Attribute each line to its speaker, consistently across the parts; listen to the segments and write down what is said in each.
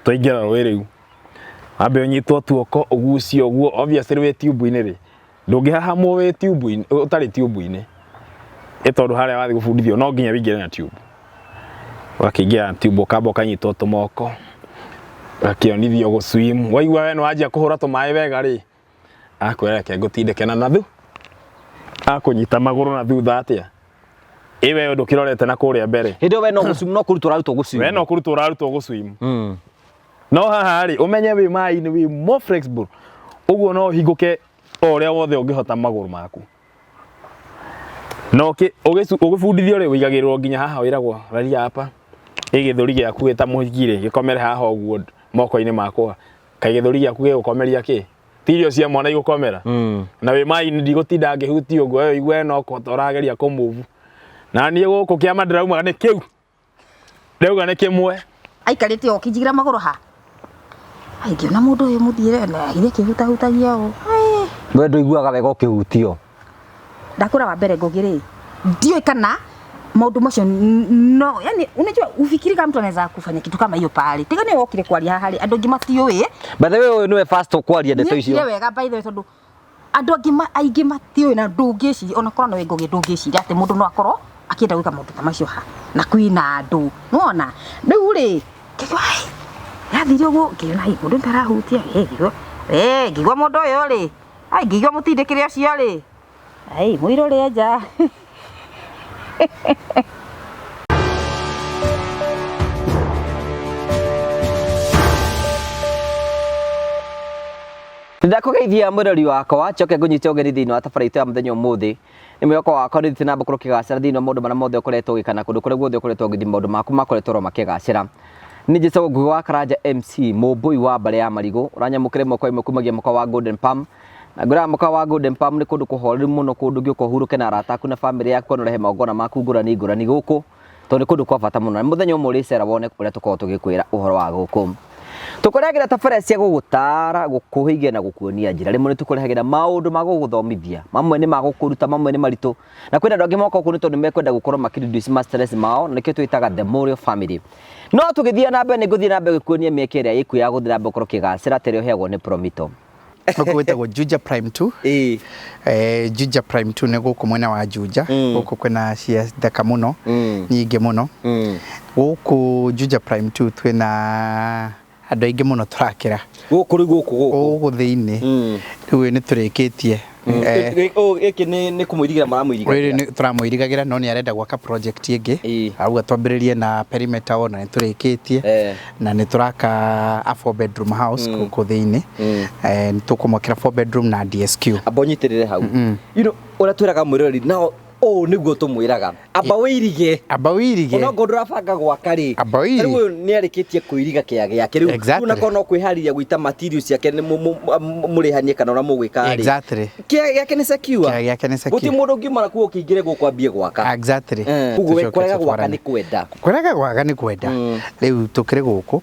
Speaker 1: Twaingĩra rũĩ rĩu, wambe ũnyitwo tuoko ũgucio ũguo, obviously wĩ tube-inĩ rĩ, ndũngĩhahamwo wĩ tube-inĩ, ũtarĩ tube-inĩ, ĩ tondũ harĩa wathiĩ gũbundithio no nginya wĩingĩre na tube. Ũgakĩingĩra na tube ũkamba ũkanyitwo tũmoko, ũgakĩonithio gũ swim, waigua we nĩ wanjia kũhũra tũmaĩ wega rĩ, akwĩra reke ngũtindĩke na nathu, akũnyita magũrũ na thutha atĩa, ĩ we ndũkĩrorete na kũrĩa mbere.
Speaker 2: Hĩndĩ ĩyo we no gũ swim, no kũrutwo ũrarutwo gũ swim.
Speaker 1: We no kũrutwo ũrarutwo gũ swim. No haha rĩ, ũmenye wĩ maĩ-inĩ wĩ more flexible, ũguo no ũhingũke o ũrĩa wothe ũngĩhota magũrũ maku. Na ũgĩbundithio rĩ, ũigagĩrĩrwo nginya haha wĩragwo raria hapa, ĩ gĩthũri gĩaku gĩ ta mũhiki rĩ, gĩkomere haha ũguo moko-inĩ makwa. Kaĩ gĩthũri gĩaku gĩgũkomeria kĩ? Ti irio cia mwana igũkomera? Na wĩ maĩ-inĩ ndigũtinda ngĩhutia ũguo, we ũigue no kũhota ũrageria kũ move. Na niĩ gũkũ kĩama ndĩraumaga nĩ kĩu. Ndauga nĩ kĩmwe.
Speaker 3: Aikarĩte o akĩnjigĩra magũrũ ha. Ai ngĩona mũndũ ũyũ mũthiĩre na ithe akĩhutahutagia ũũ. Ai.
Speaker 2: We ndũiguaga wega ũkĩhutio.
Speaker 3: Ndakwĩra wa mbere Ngũgĩ rĩ, ndiũĩ kana maũndũ macio no yani unajua ufikiri kama mtu anaweza kufanya kitu kama hiyo pale. Tiga nĩwe wokire kwaria haha rĩ, andũ aingĩ matiũĩ.
Speaker 2: By the way ũyũ nĩwe first kwaria ndeto icio.
Speaker 3: Nĩekire wega by the way tondũ Andũ angĩ aingĩ matiũĩ na ndũngĩciria ona korwo nĩwe Ngũgĩ ndũngĩciria atĩ mũndũ no akorwo akĩenda gwĩka maũndũ ta macio ha na kwĩna andũ nĩwona. Rĩu rĩ ngĩigua hĩ yathire ũguo ngĩona hĩ mũndũ tarahutia ĩ ngĩigua ĩ ngĩigua mũndũ ũyũ rĩ ai ngĩigua mũtindĩkĩre ũcio rĩ ai mũirũ ũrĩa nja.
Speaker 2: Ndakũgeithia mwĩrori wakwa njoke ngũnyite ũgeni thĩinĩ wa tabarĩra itũ ya mũthenya ũmũthĩ. Nĩ mwĩhoko wakwa nĩ ũthiĩte na mbere gũkorwo ũkĩgacĩra thĩinĩ wa maũndũ marĩa mothe ũkoretwo ũgĩka na kũndũ kũrĩa guothe ũkoretwo ũgĩthiĩ maũndũ maku makoretwo oro makĩgacĩra. Niĩ njĩtagwo Ngugi wa Karanja MC mũmbũi wa mbarĩ ya Marigũ ũranyamũkĩra ĩmwe kwa ĩmwe kumagia mũkawa wa Golden Palm. Na ngwĩraga mũkawa wa Golden Palm nĩ kũndũ kũhoreru mũno kũndũ ũngĩũka ũhurũke na arata aku na bamĩrĩ yaku kana ũrehe magongona maku ngũrani ngũrani gũkũ. Tondũ nĩ kũndũ kwa bata mũno. Na mũthenya ũmwe ũrĩcera wone ũrĩa tũkoragwo tũgĩkwĩra ũhoro wa gũkũ. Tũkũrehagĩra tabarĩra cia gũgũtaara, gũkũhĩgia na gũkuonia njĩra. Rĩmwe nĩ tũkũrehagĩra maũndũ ma gũgũthomithia, mamwe nĩ ma gũkũruta, mamwe nĩ maritũ. Na kwĩna andũ angĩ moka gũkũ nĩ tondũ nĩ mekwenda gũkorwo makĩ reduce ma stress mao, na nĩkĩo twĩtaga the Morio family. No tũgĩthiĩ na mbere nĩ ngũthiĩ na mbere gũkuonia mĩeke ĩrĩa ĩkuo ya gũthiĩ na mbere gũkorwo ũkĩgacĩra ta ĩrĩa ũheagwo nĩ Promito.
Speaker 4: Gũkũ gwĩtagwo Juja Prime 2.
Speaker 2: Ĩĩ.
Speaker 4: Eh, Juja Prime 2 nĩ gũkũ mwena wa Juja. Gũkũ kwĩna cia thaka mũno, nyingĩ mũno. Gũkũ Juja Prime 2 twĩna andũ aingĩ mũno tũrakĩra.
Speaker 2: Gũkũ rĩu gũkũ gũkũ.
Speaker 4: Gũkũ thĩinĩ. Rĩu nĩ tũrĩkĩtie. Eh,
Speaker 2: Gĩkĩ nĩ kũmũirigĩra maramũirigagĩra.
Speaker 4: Rĩrĩ nĩ tũramũirigagĩra no nĩ arenda gwaka project ĩngĩ.
Speaker 2: Ĩĩ.
Speaker 4: Arauga twambĩrĩrie na perimeter wall na nĩ tũrĩkĩtie.
Speaker 2: Eh.
Speaker 4: Na nĩ tũraka a 4 bedroom house gũkũ thĩinĩ. Eh, nĩ tũkũmwakĩra 4 bedroom na DSQ.
Speaker 2: Amba ũnyitĩrĩre hau. You know, ũrĩa twĩraga mwĩroreri nao ũũ nĩguo tũmwĩraga amba wĩirige.
Speaker 4: Amba wĩirige.
Speaker 2: Ona okorwo ndũrabanga gwaka rĩ,
Speaker 4: Amba wĩirige.
Speaker 2: Rĩu ũyũ nĩ arĩkĩtie kũiriga kĩaga gĩake rĩu. Rĩu onakorwo no kwĩharĩria gũita material ciake nĩ mũrĩhanie kana ũrĩa mũgwĩka rĩ. Kĩaga gĩake nĩ secure.
Speaker 4: Kĩaga gĩake nĩ secure.
Speaker 2: Gũtirĩ mũndũ ũngiuma na kuo ũkĩingĩre gũkũ ambie gwaka. Koguo we
Speaker 4: Tũcoke
Speaker 2: kũrega gwaka
Speaker 4: tũtwarane.
Speaker 2: nĩ kwenda.
Speaker 4: Kũrega gwaka nĩ kwenda. Rĩu tũkĩrĩ gũkũ,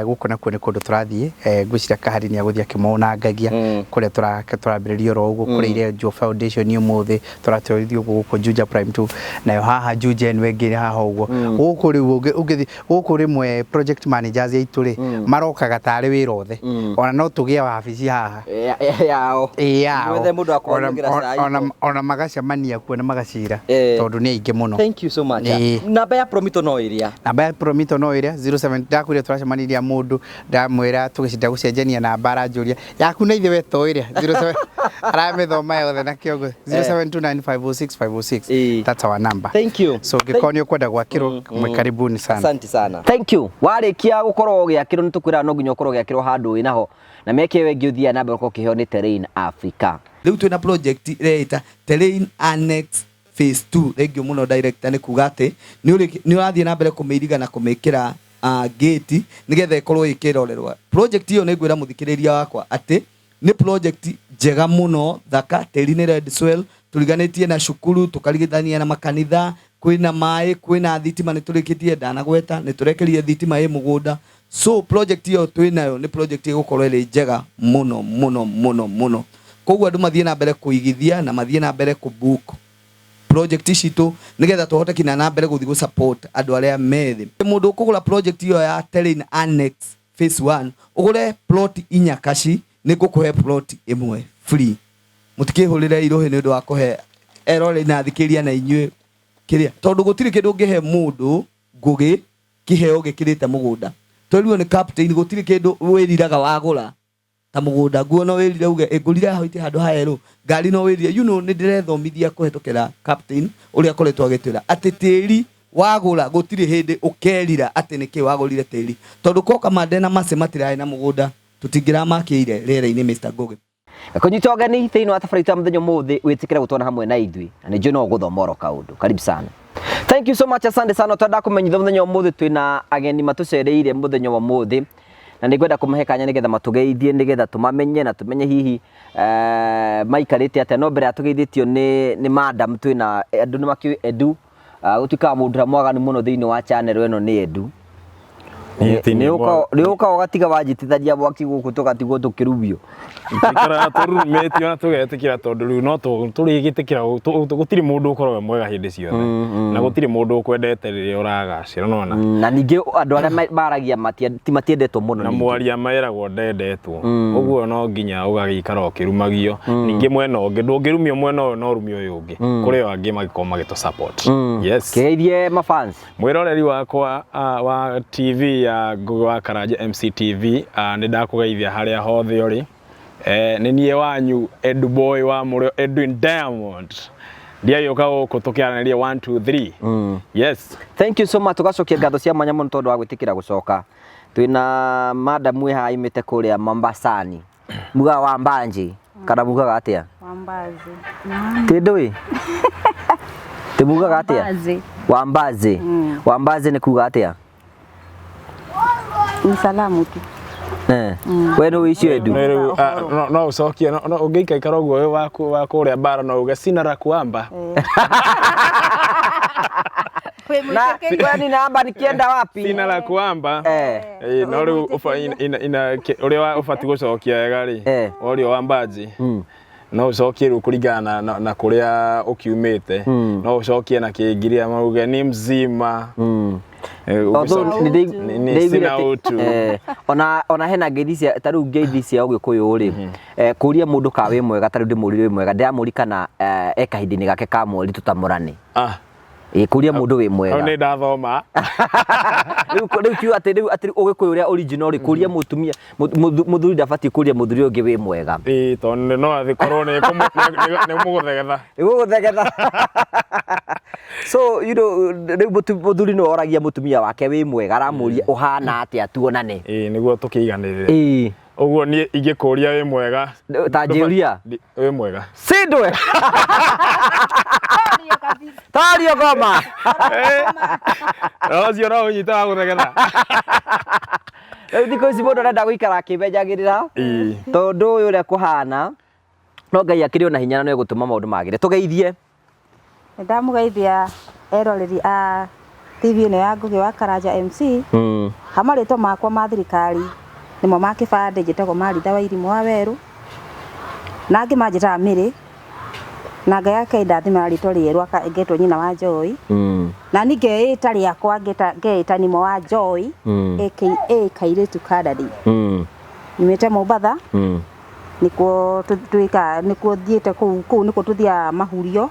Speaker 4: gũkũ nakuo nĩ kũndũ tũrathiĩ, ngwĩciria Kahari nĩ egũthiĩ akĩmonangagia kũrĩa tũrambĩrĩria oro ũguo, kũrĩa irenjwo foundation ũmũthĩ, tũratwarithio ũguo gũkũ Juja Prime 2, nayo haha Juja ĩno ĩngĩ haha ũguo. Gũkũ rĩu ũngĩthiĩ gũkũ rĩmwe project managers aitũ rĩ, marokaga tarĩ wĩra othe, ona no tũgĩe wabici haha.
Speaker 2: Yao.
Speaker 4: Ĩ yao.
Speaker 2: Mwethe mũndũ wa kũmanyugĩra cai.
Speaker 4: Ona magacemania kuo na magacira tondũ nĩ aingĩ mũno.
Speaker 2: Thank you so much. Namba ya Promito no ĩrĩa.
Speaker 4: Namba ya Promito no ĩrĩa 07 ndakwĩra tũracemanirie mũndũ ndamwĩra tũgĩcinda gũcenjania namba aranjũria yaku na ithe we to ĩrĩa 07 aramĩthoma yothe na kĩongo 0729506506. That's our number.
Speaker 2: Thank you.
Speaker 4: So ũngĩkorwo nĩ ũkwenda gwakĩrwo mwĩ karibuni sana.
Speaker 2: Asante sana. Thank you. Warĩkia gũkorwo ũgĩakĩrwo nĩ tũkwĩraga no nginya ũkorwo ũgĩakĩrwo handũ wĩ naho na mĩeke ĩyo ĩngĩ ũthiaga na mbere gũkorwo ũkĩheo nĩ Terrain Africa.
Speaker 5: Rĩu twĩna project ĩreĩta Terrain Annex Phase 2. Thengiũ mũno director nĩ kuga atĩ nĩ ũrathiĩ na mbere kũmĩiriga na kũmĩkĩra gate nĩgetha ĩkorwo ĩkĩrorerwa. Project ĩyo nĩ ngwĩra mũthikĩrĩria wakwa atĩ nĩ project njega mũno thaka, tĩri nĩ red soil, tũriganĩtie na cukuru, tũkarigithania na makanitha, kwĩna maĩ, kwĩna thitima nĩ tũrĩkĩtie ndanagweta, nĩ tũrekĩrire thitima ĩ mũgũnda. So project ĩyo twĩnayo nĩ project ĩgũkorwo ĩrĩ njega mũno mũno mũno mũno. Koguo andũ mathiĩ na mbere kũigithia na mathiĩ na mbere kũ book project citũ nĩgetha tũhote kinya na mbere gũthiĩ gũ support andũ arĩa me thĩ. Mũndũ ũkũgũra project ĩyo ya Terrain Annex Phase 1 ũgũre plot inya kaci nĩ ngũkũhe plot ĩmwe free. Mũtikĩhũrĩre irũhĩ nĩ ũndũ wa kũhe eroreri na athikĩrĩria na inyuĩ kĩrĩa, tondũ gũtirĩ kĩndũ ũngĩhe mũndũ Ngũgĩ kĩheo gĩkĩrĩte mũgũnda. Twerirwo nĩ captain gũtirĩ kĩndũ wĩriraga wagũra ta mũgũnda. Nguo no wĩrire uge ĩ ngũrire haha handũ ha herũ, ngari no wĩrire, you know, nĩ ndĩrethomithia kũhetũkĩra captain ũrĩa akoretwo agĩtwĩra atĩ tĩri wagũra gũtirĩ hĩndĩ ũkerira atĩ nĩkĩ wagũrire tĩri, tondũ ko Kamande na Mercy matirarĩ na mũgũnda tũtingĩramakĩire rĩera-inĩ Mr. Ngũgĩ.
Speaker 2: Kũnyita ũgeni thĩinĩ wa thabarĩ itũ ya mũthenya ũmũthĩ wĩtĩkĩre gũtwana hamwe na ithuĩ na nĩ njũĩ no ũgũthoma oro kaũndũ. Karibu sana. Thank you so much, asante sana. Twenda kũmenyithia mũthenya ũmũthĩ twĩna ageni matũcereire mũthenya wa ũmũthĩ na nĩ ngwenda kũmahe kanya nĩgetha matũgeithie nĩgetha tũmamenye na tũmenye hihi maikarĩte atĩa. No mbere ya tũgeithĩtio nĩ madam twĩna andũ nĩ makĩũĩ Edu. Gũtuĩkaga mũndũ ũrĩa mwaganu mũno thĩinĩ wa channel ĩno nĩ Edu.
Speaker 1: Niĩ ti
Speaker 2: Nĩ ũkaga ũgatiga wanjitithania mwaki gũkũ tũgatigwo tũkĩrumio.
Speaker 1: Tũikaraga tũrurumĩtio na tũgetĩkĩra tondũ rĩu no tũrĩgĩtĩkĩra gũtirĩ mũndũ ũkoragwo e mwega hĩndĩ ciothe na gũtirĩ mũndũ ũkwendete rĩrĩa ũragacĩra nona.
Speaker 2: Na ningĩ andũ arĩa maragia ti matiendetwo mũno
Speaker 1: Na mwaria meragwo ndendetwo ũguo no nginya ũgagĩikara ũkĩrumagio. Ningĩ mwena ũngĩ ndũngĩrumio mwena ũyũ no ũrumio ũyũ ũngĩ, kũrĩ o angĩ mangĩkorwo magĩtũ support. Yes.
Speaker 2: Kĩgeithie mafans.
Speaker 1: Mwĩroreri wakwa wa TV ya Ngũgĩ wa Karanja MCTV, nĩ ndakũgeithia harĩa hothe ũrĩ. Nĩ niĩ wanyu Edu Boy wa Mũrĩo Edwin Diamond. Ndiagĩũka gũkũ tũkĩaranĩria 1 2 3. Yes.
Speaker 2: Thank you so much. Tũgacokia ngatho cia mwanya mũno tondũ wa gwĩtĩkĩra gũcoka. Twĩna madam wĩ haha aimĩte kũrĩa Mombasani. Mugaga wa mbanji kana mugaga atĩa?
Speaker 6: Wambazi.
Speaker 2: Ti ndũĩ? Ti mugaga atĩa?
Speaker 6: Wambazi.
Speaker 2: Wambazi. Wambazi nĩ kuga atĩa?
Speaker 6: Ni salamu tu.
Speaker 2: Eh. We nĩ icio Edu?
Speaker 1: Nĩ rĩu, no ũcokie no ũngĩikaikara ũguo wĩ wa kũrĩa bara no uge sina la kuamba.
Speaker 2: Na kwani namba nikienda wapi?
Speaker 1: Sina la kuamba.
Speaker 2: Eh.
Speaker 1: No rĩu ũrĩa ũbatiĩ gũcokia wega rĩ, worio wa mbanji, no ũcokie rĩu kũringana na kũrĩa ũkiumĩte, no ũcokie na Kĩngiria mauge ni mzima.
Speaker 2: Although
Speaker 1: Nĩ sina utu.
Speaker 2: Ona hena ngeithi cia ta rĩu ngeithi cia Ũgĩkũyũ rĩ, kũria mũndũ ka wĩ mwega, ta rĩu ndĩmũrire wĩ mwega, ndĩramũri kana e kahinda-inĩ gake ka mweri tũtamũrane. Ĩ, kũria mũndũ wĩ mwega.
Speaker 1: Hau nĩ ndathoma.
Speaker 2: Rĩu kiuga atĩ rĩu atĩ Ũgĩkũyũ ũrĩa original rĩ, kũria mũtumia, mũthuri ndabatiĩ kũria mũthuri ũngĩ wĩ mwega.
Speaker 1: Ĩ, tondũ no athĩkorwo nĩ mũgũthegetha.
Speaker 2: Nĩ gũgũthegetha. So, you know, rĩu mũthuri nĩwe oragia mũtumia wake wĩ mwega, aramũria ũhana atĩa tuonane.
Speaker 1: Ĩ, nĩguo tũkĩiganĩrĩre.
Speaker 2: Ĩ.
Speaker 1: Ũguo niĩ ingĩkũria wĩ mwega.
Speaker 2: Ta njĩũria.
Speaker 1: Wĩ mwega.
Speaker 2: Sindwe. Tario ngoma.
Speaker 1: No ũcio no ũnyite wa gũthegetha.
Speaker 2: Rĩu thikũ ici mũndũ arenda gũikara akĩmenyagĩrĩra.
Speaker 1: Ĩ.
Speaker 2: Tondũ ũyũ ũrĩa kũhana, no Ngai akĩrĩ o na hinya na no egũtũma maũndũ magĩre. Tũgeithie.
Speaker 6: Nĩndamũgeithia eroreri a TV ĩno ya Ngũgĩ wa Karanja MC. Ha marĩtwa makwa ma thirikari nĩmo ma kĩbandĩ njĩtagwo Maritha Wairimũ wa Werũ, na angĩ manjĩtaga Mary, na Ngai akandathima na rĩtwa rĩerũ ngetwo nyina wa Joy. Na niĩ ngeĩta rĩakwa ngeĩta Nimo wa Joy aka Kairĩtu ka Daddy. Nyumĩte Mombatha. Nĩkuo twĩkaga, nĩkuo thiĩte kũu, kũu nĩkuo tũthiaga mahurio.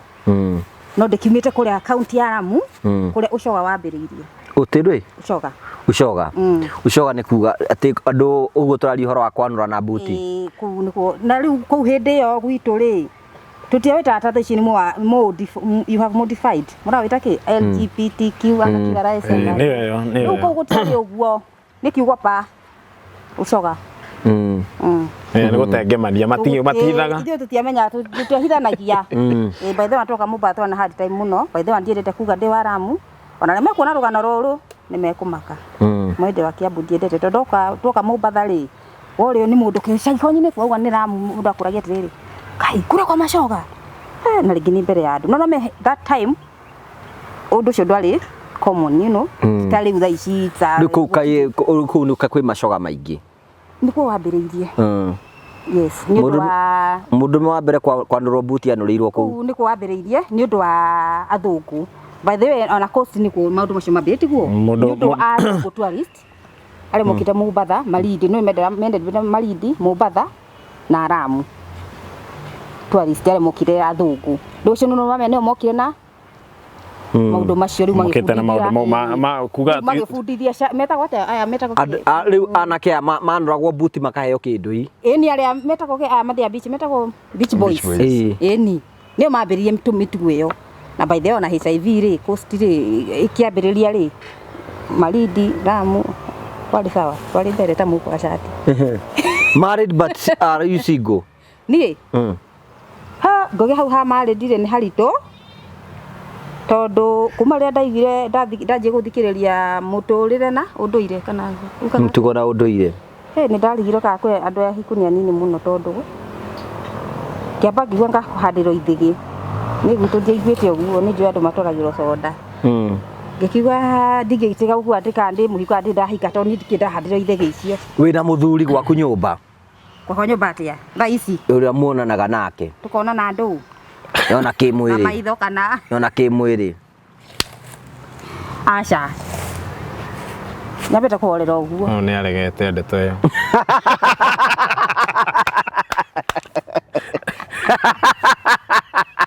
Speaker 6: No ndĩkiumĩte kũrĩa kaunti ya Lamu, kũrĩa ũcoga wambĩrĩirie.
Speaker 2: Ũtĩ ndũĩ?
Speaker 6: Ũcoga.
Speaker 2: Ũcoga. Ũcoga nĩ kuga atĩ andũ ũguo tũraria ũhoro wa kwanũra na mbuti.
Speaker 6: Ĩĩ, kũu nĩkuo. Na rĩu kũu hĩndĩ ĩyo gwitũ rĩ, tũtiawĩtaga ta thaa ici nĩ you have modified. Mũrawĩta kĩ? LGBTQ, R S,
Speaker 1: Ĩĩ, nĩyo ĩyo, nĩyo
Speaker 6: Rĩu
Speaker 1: ĩyo.
Speaker 6: kũu gũtiarĩ ũguo. Nĩ kiugo pa ũcoga.
Speaker 1: Ĩĩ, nĩ gũtengemania, matihithaga.
Speaker 6: Ithuĩ tũtiamenyaga, tũtiahithanagia. Ĩĩ, by the way twoka Mombasa twana hard time mũno. By the way ndiendete kuga ndĩ wa Lamu. Ona arĩa mekuona rũgano rũrũ nĩ mekũmaka. Mwende wa Kiambu ndiendete tondũ twoka Mombasa rĩ, worĩo nĩ mũndũ kĩcagi kwanyu nĩ wauga nĩ Lamu mũndũ akũragia atĩrĩrĩ, Kai kũrĩa kwa macoga? Na rĩngĩ nĩ mbere ya andũ. No no that time ũndũ ũcio ndwarĩ common, you know. Ta rĩu thaa ici ta
Speaker 2: Rĩu kũu kaĩ kũu nĩ kwĩ macoga maingĩ.
Speaker 6: Nĩkuo wambĩrĩirie. Yes, nĩ ũndũ wa
Speaker 2: Mũndũ wa mbere kwanũrwo mbuti anũrĩirwo kũu.
Speaker 6: Kũu nĩkuo wambĩrĩirie nĩ ũndũ wa athũngũ. By the way, ona coast nĩkuo maũndũ macio mambĩrĩirie, tiguo? Nĩ ũndũ wa athũngũ tourist.
Speaker 3: Arĩa mokĩte Mombatha, Malindi, nĩ mendete Malindi, Mombatha na Lamu. Tourist arĩa mokire athũngũ. Rĩu acio nĩ mamenya nĩo mokire na maũndũ macio rĩu
Speaker 1: Mokĩte na maũndũ mau ma kuga
Speaker 3: rĩu magĩbundithia metagwo atĩa aya metagwo
Speaker 2: Andũ-
Speaker 3: kĩ?
Speaker 2: Rĩu anake aya manoragwo buti makaheo kĩndũ i.
Speaker 3: Ĩni arĩa metagwo kĩ aya mathiaga beach metagwo beach boys.
Speaker 1: Boys.
Speaker 2: Ĩĩ.
Speaker 3: Ĩni nĩo mambĩrĩirie mĩtugo ĩyo na by the way ona HIV rĩ coast rĩ ĩkĩambĩrĩria rĩ Malindi, Lamu kwarĩ sawa kwarĩ mbere ta mũhuko wa cati.
Speaker 2: Married but are you single?
Speaker 3: Niĩ ha ngũgĩ hau ha married rĩ nĩ haritũ tondũ kuma rĩrĩa ndaiguire ndanjia gũthikĩrĩria mũtũrĩre na ũndũire kana ugaga
Speaker 2: Mtugo na ũndũire.
Speaker 3: Hey, nĩ ndarigirwo kana kwĩ andũ a hiku nĩ anini mũno tondũ ngĩamba ngiuga ngakũhandĩrwo ithĩgĩ nĩ gwitũ ndiaiguĩte ũguo nĩ njũĩ andũ matwaragĩrwo soda. Ngĩkiuga ndingĩtiga ũguo atĩ kana ndĩ mũhiku kana ndĩ ndahika tondũ niĩ ndikĩrĩ ndahandĩrwo ithĩgĩ icio.
Speaker 2: Wĩna mũthuri gwaku nyũmba?
Speaker 3: Gwakwa nyũmba atĩa thaa ici?
Speaker 2: Ũrĩa muonanaga nake.
Speaker 3: Tũkonana ndũ?
Speaker 2: Yona
Speaker 3: Na
Speaker 2: kĩmwĩrĩ.
Speaker 3: maitho kana?
Speaker 2: Yona kĩmwĩrĩ.
Speaker 3: Aca. Nyambĩte kũhorera ũguo.
Speaker 1: Ũyũ nĩ aregete ndeto ĩyo.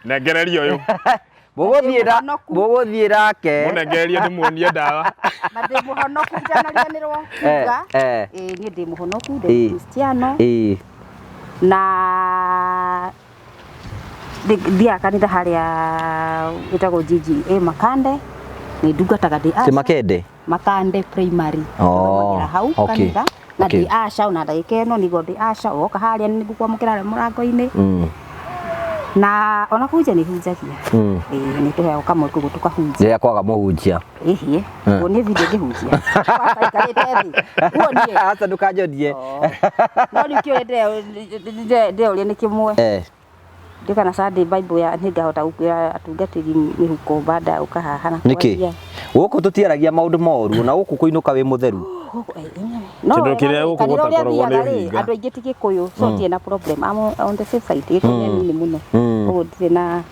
Speaker 1: Nengereria ũyũ.
Speaker 2: Mũgũthiĩ na
Speaker 3: Mũhonoku.
Speaker 2: mũgũthiĩ nake.
Speaker 1: Mũnengererie ndĩmuonie ndawa.
Speaker 3: Na ndĩ mũhonoku itanariganĩrwo kuga. Ĩĩ niĩ ndĩ mũhonoku, ndĩ Kristiano. Na thiaga kanitha harĩa ĩtagwo GGA Makande, nĩ ndungataga ndĩ
Speaker 2: Ti
Speaker 3: usher.
Speaker 2: Makende?
Speaker 3: Makande Primary.
Speaker 2: Oh,
Speaker 3: Thomagĩra hau
Speaker 2: okay,
Speaker 3: kanitha na
Speaker 2: okay.
Speaker 3: ndĩ usher ona ndagĩka ĩno nĩguo ndĩ usher woka harĩa nĩ ngũkwamũkĩra harĩa mũrango-inĩ. Na ona kũhunjia nĩ hunjagia. Ĩĩ nĩ tũheagwo kamwe koguo tũkahunjia.
Speaker 2: Rĩrĩa kwaga mũhunjia.
Speaker 3: Ĩhĩ. Nguonie video ngĩhunjia. Waikarĩte thĩ. Nguonie.
Speaker 2: Aca ndũkanjonie.
Speaker 3: No rĩu kĩũria ndĩroria nĩ kĩmwe. Ndiũĩ kana Sunday Bible ya nĩngahota gũkuĩra atungatĩri mĩhuko baada ya gũka haha na
Speaker 2: Nĩkĩ?
Speaker 3: kwaria.
Speaker 2: Gũkũ tũtiaragia maũndũ moru na gũkũ kũinũka wĩ mũtheru.
Speaker 3: No
Speaker 1: Kĩndũ
Speaker 3: wega
Speaker 1: kĩrĩa
Speaker 3: rĩ,
Speaker 1: gũkũ
Speaker 3: kanitha ũrĩa
Speaker 1: gũtakoragwo nĩ
Speaker 3: thiaga rĩ,
Speaker 1: ũhinga.
Speaker 3: andũ aingĩ ti Gĩkũyũ, so ndirĩ na problem. I'm on the safe side. Gĩkũyũ nĩ anini mũno. Koguo ndirĩ na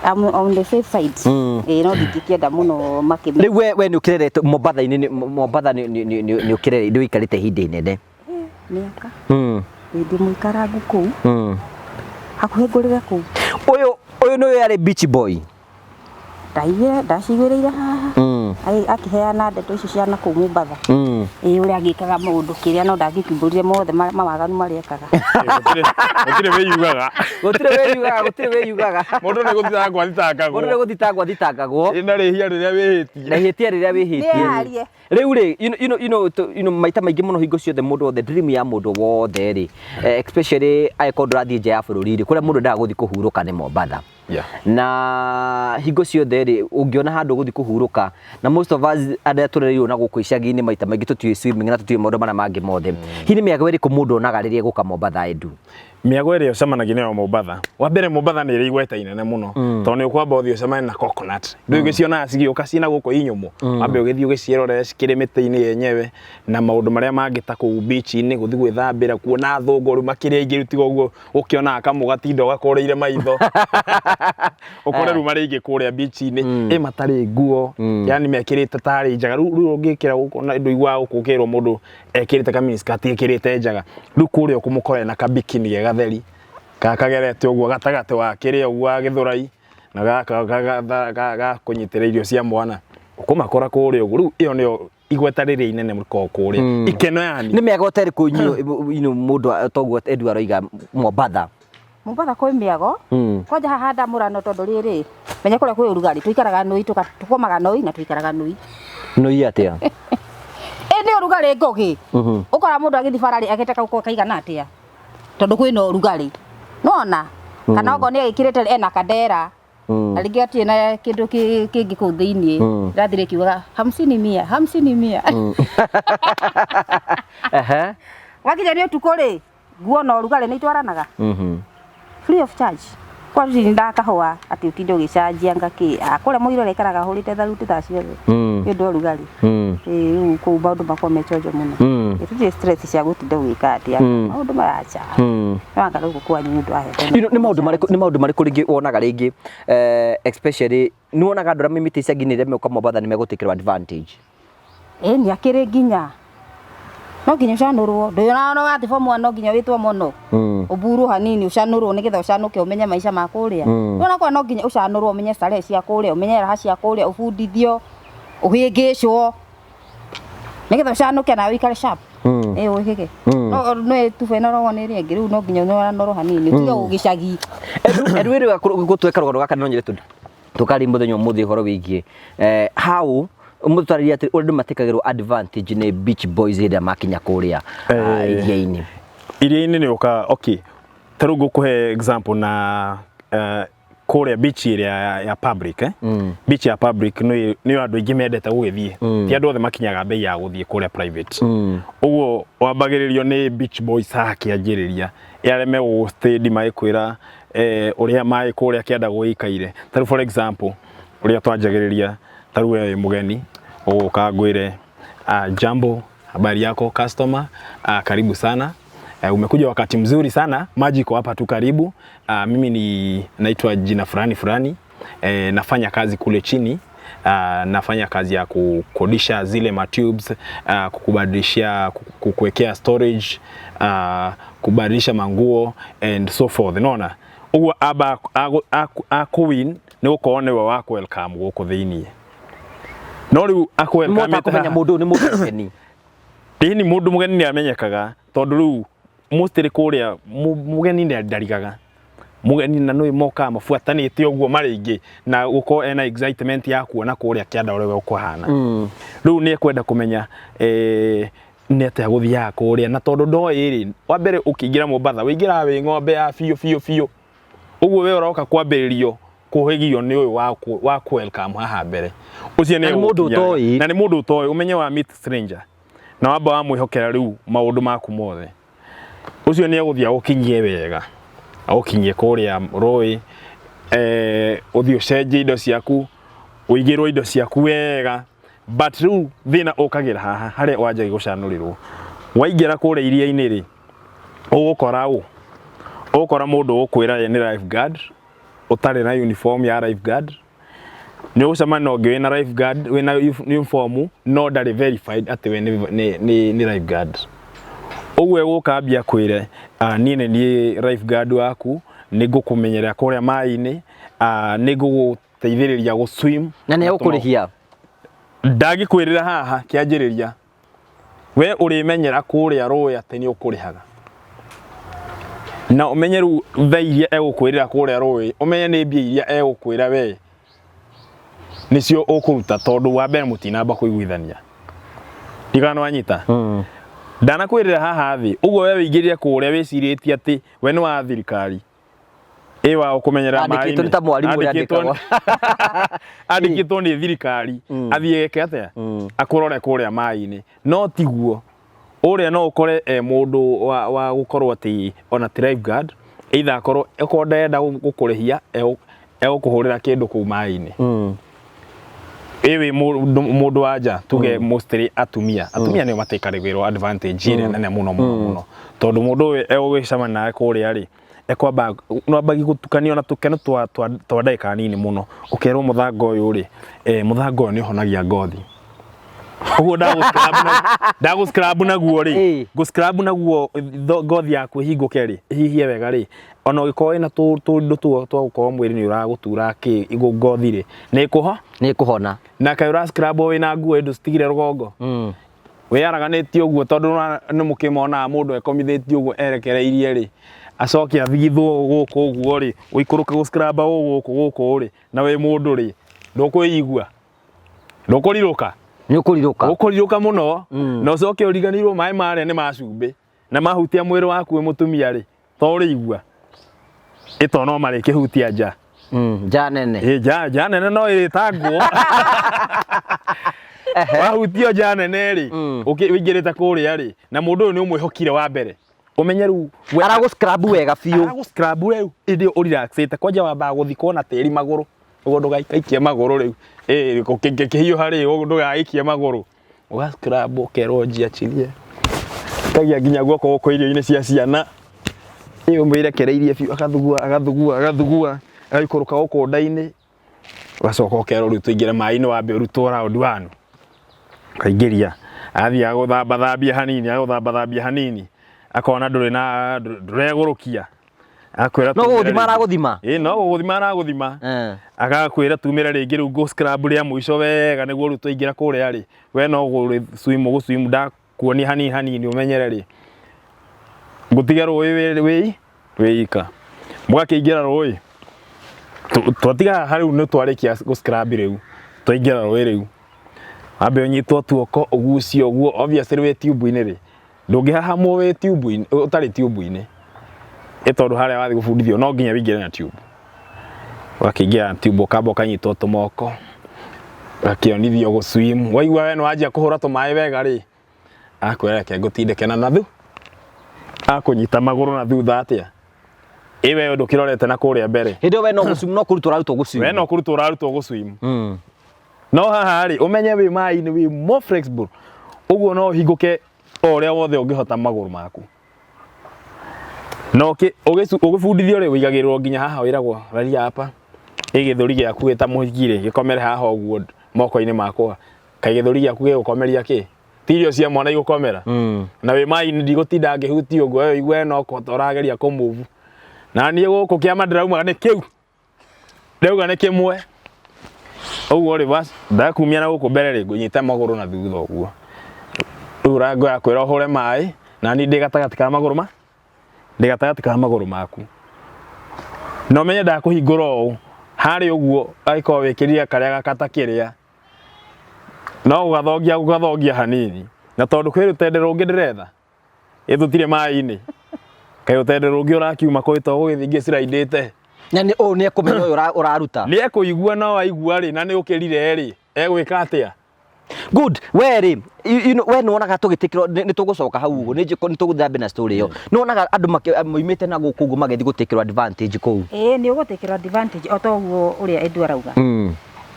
Speaker 3: I'm on the safe side. Ĩĩ no ndingĩkĩenda mũno makĩmenya.
Speaker 2: Rĩu we nĩ ũkĩrerete Mombatha-inĩ Mombatha nĩ ũkĩrere nĩ ũikarĩte ihinda inene.
Speaker 3: Mĩaka. Ĩĩ ndĩ mũikarangu kũu. Hakuhĩ ngũrĩre kũu.
Speaker 2: Ũyũ ũyũ nĩwe arĩ beach boy.
Speaker 3: Ndaiguire ndaciguĩrĩire haha. Akĩheana ndeto icio cia nakũu Mombatha. Ĩĩ ũrĩa agĩkaga maũndũ kĩrĩa no ndangĩkiumbũrire mothe mawaganu marĩa ekaga.
Speaker 1: Gũtirĩ wĩyugaga.
Speaker 2: Gũtirĩ wĩyugaga, gũtirĩ wĩyugaga.
Speaker 1: Mũndũ nĩ gũthitangwo athitangagwo.
Speaker 2: Mũndũ nĩ gũthitangwo athitangagwo.
Speaker 1: Ĩ na rĩhia rĩrĩa wĩhĩtie.
Speaker 2: Na ihĩtia rĩrĩa wĩhĩtie.
Speaker 3: Nĩyarie.
Speaker 2: Rĩu rĩ, maita maingĩ mũno hingo ciothe mũndũ wothe, dream ya mũndũ wothe rĩ, especially angĩkorwo ndũrathiĩ nja ya bũrũri rĩ, kũrĩa mũndũ endaga gũthiĩ kũhurũka nĩ Mombatha. Na hingo ciothe rĩ, ũngĩona handũ ũgũthiĩ kũhurũka, na most of us arĩa tũrereirwo na gũkũ icagi-inĩ maita maingĩ tũtiũĩ swimming na tũtiũĩ maũndũ marĩa mangĩ mothe. Hihi nĩ mĩago ĩrĩkũ mũndũ onaga rĩrĩa egũka Mombatha Edu?
Speaker 1: Mĩago ĩrĩa ũcemanagia nayo Mombatha, wa mbere Mombatha nĩ ĩrĩ igweta inene mũno, tondũ nĩ ũkwamba ũthiĩ ũcemanie na coconut. Ndũĩ ũgĩcionaga cigĩũka ciĩna gũkũ inyũmũ, wambe ũgĩthiĩ ũgĩciĩrorere cikĩrĩ mĩtĩ-inĩ yenyewe na maũndũ marĩa mangĩ ta kũu beach-inĩ, gũthiĩ gwĩthambĩra, kuona athũngũ rĩu makĩrĩ aingĩ rĩu tiga ũguo ũkĩonaga kamwe gatinda ũgakũrĩire maitho. Ũkore rĩu marĩ aingĩ kũrĩa beach-inĩ, ĩ matarĩ nguo, yani mekĩrĩte tarĩ njaga. Rĩu rĩu ũngĩkĩra gũkũ na ndũiguaga gũkũ ũkĩrwo mũndũ ekĩrĩte ka miniskirt ekĩrĩte njaga. Rĩu kũrĩa ũkũmũkora ena ka bikini ge gatheri, kagerete ũguo gatagatĩ wa kĩrĩa ũguo wa gĩthũrai na gaka ga kũnyitĩrĩra irio cia mwana. Ũkũmakora kũrĩa ũguo. Rĩu ĩyo nĩyo igweta rĩrĩa inene rĩkoragwo kũrĩa. Ikeno yani.
Speaker 2: Nĩ mĩago ta ĩrĩkũ mũndũ toguo Edu aroiga Mombatha?
Speaker 3: Mombatha kwĩ mĩago. Kwanja haha ndamũrano tondũ rĩrĩ, menya kũrĩa kwĩ ũrugarĩ, tũikaraga nũi, tũkomaga nũi na tũikaraga nũi.
Speaker 2: Nũi atĩa?
Speaker 3: Ĩ nĩ ũrugarĩ Ngũgĩ. Ũkora mũndũ agĩthiĩ bara rĩ, agĩte kaguo kaigana atĩa? Tondũ kwĩna ũrugarĩ. Nĩwona? Kana okorwo nĩ agĩkĩrĩte ena kandera. Na rĩngĩ atirĩ na kĩndũ kĩngĩ kũu thĩiniĩ. Ĩrathiĩ ĩkiugaga hamsini mia, hamsini mia. Wakinya nĩ ũtukũ rĩ, nguo na ũrugarĩ nĩ itwaranaga? Free of charge. Kwa nditindaga kahũa atĩ ũtinde ũgĩcanjia ngakĩ. Kũrĩa mũirũ araikaraga ahũrĩte tharuti thaa ciothe. Nĩ ũndũ wa ũrugarĩ. Ĩĩ rĩu kũu maũndũ makoragwo me chonjo mũno. Gũtirĩ stress cia gũtinda ũgĩka atĩa. Maũndũ maracha. No anga gũkũ kwanyu nĩ ũndũ wa heho.
Speaker 2: You know, nĩ maũndũ marĩkũ nĩ maũndũ marĩkũ rĩngĩ wonaga rĩngĩ especially nĩ wonaga andũ arĩa maimĩte icagi-inĩ rĩrĩa megũka Mombatha nĩ megũtĩkĩrwo advantage?
Speaker 3: Ĩĩ nĩ akĩrĩ nginya.
Speaker 6: No nginya ũcanũrwo. Ndũyona wathiĩ form 1 no nginya wĩtwo mũno. Ũburwo hanini ũcanũrwo nĩgetha ũcanũke ũmenye maica ma kũrĩa. Nĩwona kwa no nginya ũcanũrwo ũmenye starehe cia kũrĩa, ũmenye raha cia kũrĩa, ũbundithio, ũhĩngĩcwo. Nĩgetha ũcanũke nawe ũikare sharp. Ĩĩ ũhĩge. No nĩ tuba ĩnoragwo nĩ ĩrĩa ĩngĩ rĩu no nginya ũnoranũrwo hanini. Ũtige gĩcagi.
Speaker 2: Edu ĩrĩ gũtweka rũgano gaka no nyende tũkaria mũthenya ũmũthĩ ũhoro wĩgiĩ how mũtwarĩria atĩ ũrĩa andũ matekagĩrwo advantage nĩ beach boys hĩndĩ ĩrĩa makinya kũrĩa iria-inĩ.
Speaker 1: Iria-inĩ nĩ ũka okay, ta rĩu ngũkũhe example na kũrĩa beach ĩrĩa ya public eh? Beach ya public nĩyo andũ aingĩ mendete gũgĩthiĩ. Ti andũ othe makinyaga bei ya gũthiĩ kũrĩa private. Ũguo wambagĩrĩrio nĩ beach boys haha kĩanjĩrĩria, arĩa megũgũsteady magĩkwĩra ũrĩa maĩ kũrĩa kĩanda gũgĩikaire. Ta rĩu for example ũrĩa twanjagĩrĩria, ta rĩu we wĩ mũgeni ũgũka ngwĩre jambo, habari yako customer, karibu sana. Umekuja wakati mzuri sana, maji iko hapa tu karibu. Mimi ni naitwa jina fulani fulani, nafanya kazi kule chini. Nafanya kazi ya kukodisha zile matubes, kukubadilishia, kukuwekea storage, kubadilisha manguo and so forth. Unaona? Ũguo amba akuwin nĩ gũkorwo nĩwe wa welcome gũkũ thĩiniĩ. No rĩu aku welcome
Speaker 2: Mũhota kũmenya mũndũ ũyũ nĩ mũndũ mũgeni.
Speaker 1: Ĩni mũndũ mũgeni nĩ amenyekaga tondũ rĩu mostly kũrĩa mũgeni nĩ ndarigaga. Mũgeni na nĩ mokaga mabuatanĩte ũguo marĩ aingĩ na gũkorwo ena excitement ya kuona kũrĩa kĩanda ũrĩa gũkũhana. Rĩu nĩ ekwenda kũmenya nĩ atĩa gũthiaga kũrĩa, na tondũ ndoĩ rĩ, wa mbere ũkĩingĩra Mombatha wĩingĩraga wĩ ng'ombe ya biũ biũ biũ. Ũguo we ũroka kwambĩrĩrio kũhĩgio nĩ ũyũ wa ku welcome haha mbere. Ũcio nĩ
Speaker 2: Na nĩ mũndũ
Speaker 1: egũkinya.
Speaker 2: ũtoĩ.
Speaker 1: Na nĩ mũndũ ũtoĩ, ũmenye wa meet stranger. Na wamba wamwĩhokera rĩu maũndũ maku mothe. Ũcio nĩ egũthiĩ agũkinyie wega. Agũkinyie kũrĩa rũĩ, ũthiĩ ũcenjie indo ciaku, ũigĩrwo indo ciaku wega. But rĩu thĩna ũkagĩra haha harĩa wanjagia gũcanũrĩrwo. Waingĩra kũrĩa iria-inĩ rĩ, ũgũkora ũ? Ũgũkora mũndũ ũgũkwĩra ye nĩ lifeguard, ũtarĩ na uniform ya lifeguard. Nĩ ũgũcemania na ũngĩ wĩna lifeguard, wĩna uniform, no ndarĩ verified atĩ we nĩ lifeguard. Ũguo egũka ambia akwĩre, niĩ nĩ niĩ lifeguard waku, nĩ ngũkũmenyerera kũrĩa maĩ-inĩ, nĩ ngũgũteithĩrĩria gũ swim.
Speaker 2: Na nĩ egũkũrĩhia?
Speaker 1: Ndangĩkwĩrĩra haha kĩanjĩrĩria. We ũrĩmenyera kũrĩa rũĩ atĩ nĩ ũkũrĩhaga. Na ũmenye rĩu thaa iria egũkwĩrĩra kũrĩa rũĩ, ũmenye nĩ mbia iria egũkwĩra we nĩcio ũkũruta, tondũ wa mbere mũtinamba kũiguithania. Ndigana nĩ wanyita? Ndanakwĩrĩra haha thĩ, ũguo we wĩingĩrire kũrĩa wĩcirĩtie atĩ we nĩ wa thirikari. Ĩ wa ũkũmenyerera
Speaker 2: Andĩkĩtwo
Speaker 1: maĩ-inĩ.
Speaker 2: nĩ ta mwarimũ ũrĩa
Speaker 1: Andĩkĩtwo
Speaker 2: andĩkagwo.
Speaker 1: Andĩkĩtwo nĩ thirikari athiĩ eke atĩa? Akũrore kũrĩa maĩ-inĩ. No tiguo. Ũrĩa no ũkore e mũndũ wa gũkorwo atĩ ona ti lifeguard, either akorwo okorwo ndarenda gũkũrĩhia, egũkũhũrĩra kĩndũ kũu maĩ-inĩ. Ĩ wĩ mũndũ wa nja, tuge mostly atumia. Atumia nĩo matekarĩgĩrwo advantage ĩrĩa nene mũno mũno mũno. Tondũ mũndũ ũyũ egũgĩcemania nawe kũrĩa rĩ, ekwamba nwambagia gũtukanio na tũkeno twa ndagĩka nini mũno. Ũkerwo mũthanga ũyũ rĩ, mũthanga ũyũ nĩ ũhonagia ngothi. Ũguo ndagũ scrub naguo rĩ, ngũ scrub naguo ngothi yaku ĩhingũke rĩ, ĩhihie wega rĩ, ona ũngĩkorwo wĩna tũndũ twa gũkorwo mwĩrĩ nĩ ũragũtura kĩ ngothi rĩ, nĩ ĩkũho?
Speaker 2: Nĩ ĩkũhona.
Speaker 1: Na kaĩ ũra scrub wĩna nguo ĩndũ citigire rũgongo? Wĩyaraganĩtie ũguo tondũ nĩ mũkĩmonaga mũndũ ekomithĩtie ũguo erekereirie rĩ, acoke athigithwo gũkũ ũguo rĩ, ũikũrũke gũ scrub gũkũ gũkũ rĩ, na wĩ mũndũ rĩ, ndũkwĩigua? Ndũkũrirũka?
Speaker 2: Nĩ ũkũrirũka.
Speaker 1: Ũkũrirũka mũno, na ũcoke ũriganĩirwo maĩ marĩa nĩ ma cumbĩ, na mahutia mwĩrĩ waku wĩ mũtumia rĩ, to ũrĩigua? Ĩto no marĩkĩhutia nja.
Speaker 2: Nja nene.
Speaker 1: Ĩ, nja nene no ĩrĩtangwo. Wahutio nja nene rĩ, ũingĩrĩte kũrĩa rĩ, na mũndũ ũyũ nĩ ũmwĩhokire wa mbere. Ũmenye rĩu we-
Speaker 2: Aragũ scrub wega biũ.
Speaker 1: Aragũ scrub rĩu, ĩndĩ ũrelaxĩte. Kwanja wambaga gũthikwo na tĩri magũrũ. Ũguo ndũgaikaikie magũrũ rĩu. Ĩ, ũkĩhiũha rĩ, ũguo ndũgaikie magũrũ. Ũga scrub ũkerwo njiachirie. Kagia nginya guoko gũkũ irio-inĩ cia ciana. Ĩ, ũmwĩrekereirie biũ, agathugua, agathugua, agathugua, agaikũrũka gũkũ nda-inĩ. Ũgacoka ũkerwo rĩu tũingĩre maĩ-inĩ wambe ũrutwo round one. Ũkaingĩria. Athiĩ agũthambathambia hanini, agũthambathambia hanini, akona ndũrĩ na ndũregũrũkia, akwĩra
Speaker 2: No
Speaker 1: tumĩre
Speaker 2: gũgũthima
Speaker 1: rĩngĩ.
Speaker 2: aragũthima?
Speaker 1: Ĩĩ no gũgũthima aragũthima.
Speaker 2: Eh.
Speaker 1: Agakwĩra tumĩre rĩngĩ rĩu ngũ scrub rĩa mũico wega nĩguo rĩu twaingĩra kũrĩa rĩ, we no gũ swim ũgũ swim ndakuonia hanini hanini ũmenyere rĩ, ngũtige rũĩ wĩ wĩ wĩ ika. Mũgakĩingĩra rũĩ, twatiga haha rĩu nĩ twarĩkia gũ scrub rĩu, twaingĩra rũĩ rĩu. Wambe ũnyitwo tuoko ũgucio ũguo, obviously wĩ tube-inĩ rĩ, ndũngĩhahamwo wĩ tube-inĩ, ũtarĩ tube-inĩ. Ĩ tondũ harĩa wathiĩ gũbundithio no nginya wĩingĩre na tube. Ũgakĩingĩra na tube ũkamba ũkanyitwo tũmoko, ũgakĩonithio gũ swim. Waigua we nĩ wanjia kũhũra tũmaĩ wega rĩ, akwĩra reke ngũtindĩke na nathu, akũnyita magũrũ na thutha atĩa? Ĩ we ndũkĩrorete na kũrĩa mbere.
Speaker 2: Hĩndĩ ĩyo we no gũcum no kũrutwo ũrarutwo gũcum.
Speaker 1: We no kũrutwo ũrarutwo gũ swim.
Speaker 2: Mm.
Speaker 1: No haha rĩ, ũmenye wĩ maĩ-inĩ wĩ more flexible. Ũguo no ũhingũke o ũrĩa wothe ũngĩhota magũrũ maku. Na ũgĩbundithio rĩ, ũigagĩrĩrwo nginya haha wĩragwo raria hapa. Ĩ gĩthũri gĩaku gĩ ta mũhiki rĩ, gĩkomere haha ũguo moko-inĩ makwa. Kaĩ gĩthũri gĩaku gĩgũkomeria kĩ? Ti irio cia mwana igũkomera? Na wĩ maĩ-inĩ ndigũtinda ngĩhutia ũguo, we ũigue no kũhota ũrageria kũ move. Na niĩ gũkũ kĩama ndĩraumaga nĩ kĩu. Ndauga nĩ kĩmwe. Ũguo rĩ bas, ndakumia na gũkũ mbere rĩ, ngũnyite magũrũ na thutha ũguo. Rĩu ũrangoya kwĩra ũhũre maĩ, na niĩ ndĩ gatagatĩ ka magũrũ ma, ndĩ gatagatĩ ka magũrũ maku. Na ũmenye ndakũhingũra ũũ, harĩa ũguo angĩkorwo wĩkĩrire karĩa gakata kĩrĩa, no gũgathongia gũgathongia hanini. Na tondũ kwĩ rũtende rũngĩ ndĩretha, ĩ tũtirĩ maĩ-inĩ, kaĩ rũtende rũngĩ ũrakiuma kũ to gũgĩthiĩ ngĩciraindĩte.
Speaker 2: Na nĩ ũũ nĩ ekũmenya ũyũ ũraruta.
Speaker 1: Nĩ ekũigua no aigua rĩ, na nĩ ũkĩrire rĩ, egwĩka atĩa?
Speaker 2: Good. We rĩ, you know, we nĩ wonaga tũgĩtĩkĩrwo nĩ tũgũcoka hau ũguo, nĩ nĩ tũgũthiĩ na mbere na story ĩyo. Nĩ wonaga andũ moimĩte na gũkũ ũguo magĩthiĩ gũtĩkĩrwo advantage kũu.
Speaker 3: Ĩĩ nĩ ũgũtĩkĩrwo advantage o ta ũguo ũrĩa Edu arauga.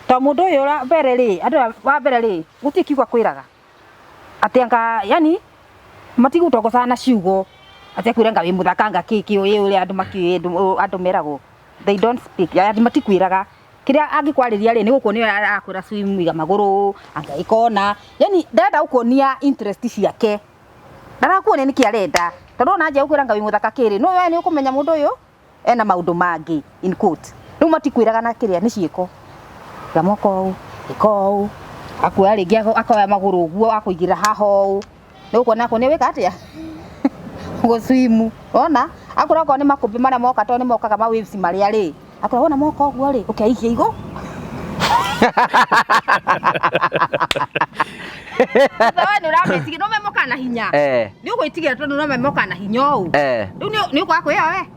Speaker 3: To mũndũ ũyũ wa mbere rĩ, andũ aya wa mbere rĩ, gũtirĩ kiugo akwĩraga. Atĩ anga yani matigũtongocaga na ciugo atĩ akwĩre anga wĩ mũthaka anga kĩ kĩ ũyũ ũrĩa andũ makĩũĩ andũ meragwo. They don't speak, yani matikwĩraga. Kĩrĩa angĩkwarĩria rĩ, nĩ gũkuonia arakwĩra swim, iga magũrũ, anga ĩkona. Yani ndarenda gũkuonia interest ciake. Ndarakuonia nĩkĩ arenda. Tondũ wona anjia gũkwĩra anga wĩ mũthaka kĩ rĩ, no we nĩ ũkũmenya mũndũ ũyũ ena maũndũ mangĩ in quote. Rĩu matikwĩraga na kĩrĩa nĩ ciĩko. Iga moko ũũ, ĩka ũũ, akuoya rĩngĩ akoya magũrũ ũguo akũigĩrĩra haha ũũ. Nĩ ũkuona akuonia wĩka atĩa? Gũcwimu. Wona? Akorwo okorwo nĩ makũmbĩ marĩa moka tondũ nĩ mokaga ma waves marĩa rĩ, akorwo wona moka ũguo rĩ, ũkeikia igũ. Thutha we nĩ ũramĩtigĩra, no mokaga na hinya. Nĩ ũgwĩtigĩra tondũ no mokaga na hinya ũũ. Rĩu nĩ ũkwaga kwĩyoya we?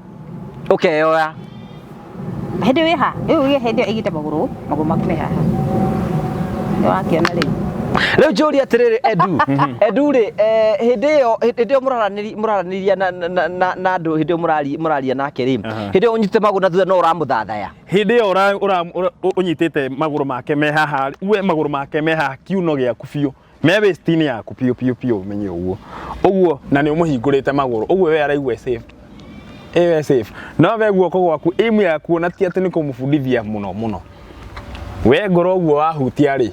Speaker 2: Ũkeyoya.
Speaker 3: Hĩndĩ wĩ ha? Rĩu hĩndĩ ĩyo ĩigĩte magũrũ, magũrũ maku me haha. Nĩ wakĩona rĩu.
Speaker 2: Rĩu njũrie atĩrĩrĩ Edu, Edu rĩ, hĩndĩ ĩyo hĩndĩ ĩyo mũraranĩria na andũ hĩndĩ ĩyo mũraria nake rĩ, hĩndĩ ĩyo ũnyitĩte magũrũ na thutha no ũramũthathaya.
Speaker 1: Hĩndĩ ĩyo ũnyitĩte magũrũ make me haha, we magũrũ make me haha kiuno gĩaku biũ, me waist-inĩ yaku biũ biũ biũ, ũmenye ũguo. Ũguo na nĩ ũmũhingũrĩte magũrũ, ũguo we araigua e safe. Ĩ we safe. No we guoko gwaku, aim yaku ona ti atĩ nĩ kũmũbundithia mũno mũno. We ngoro ũguo wahutia rĩ,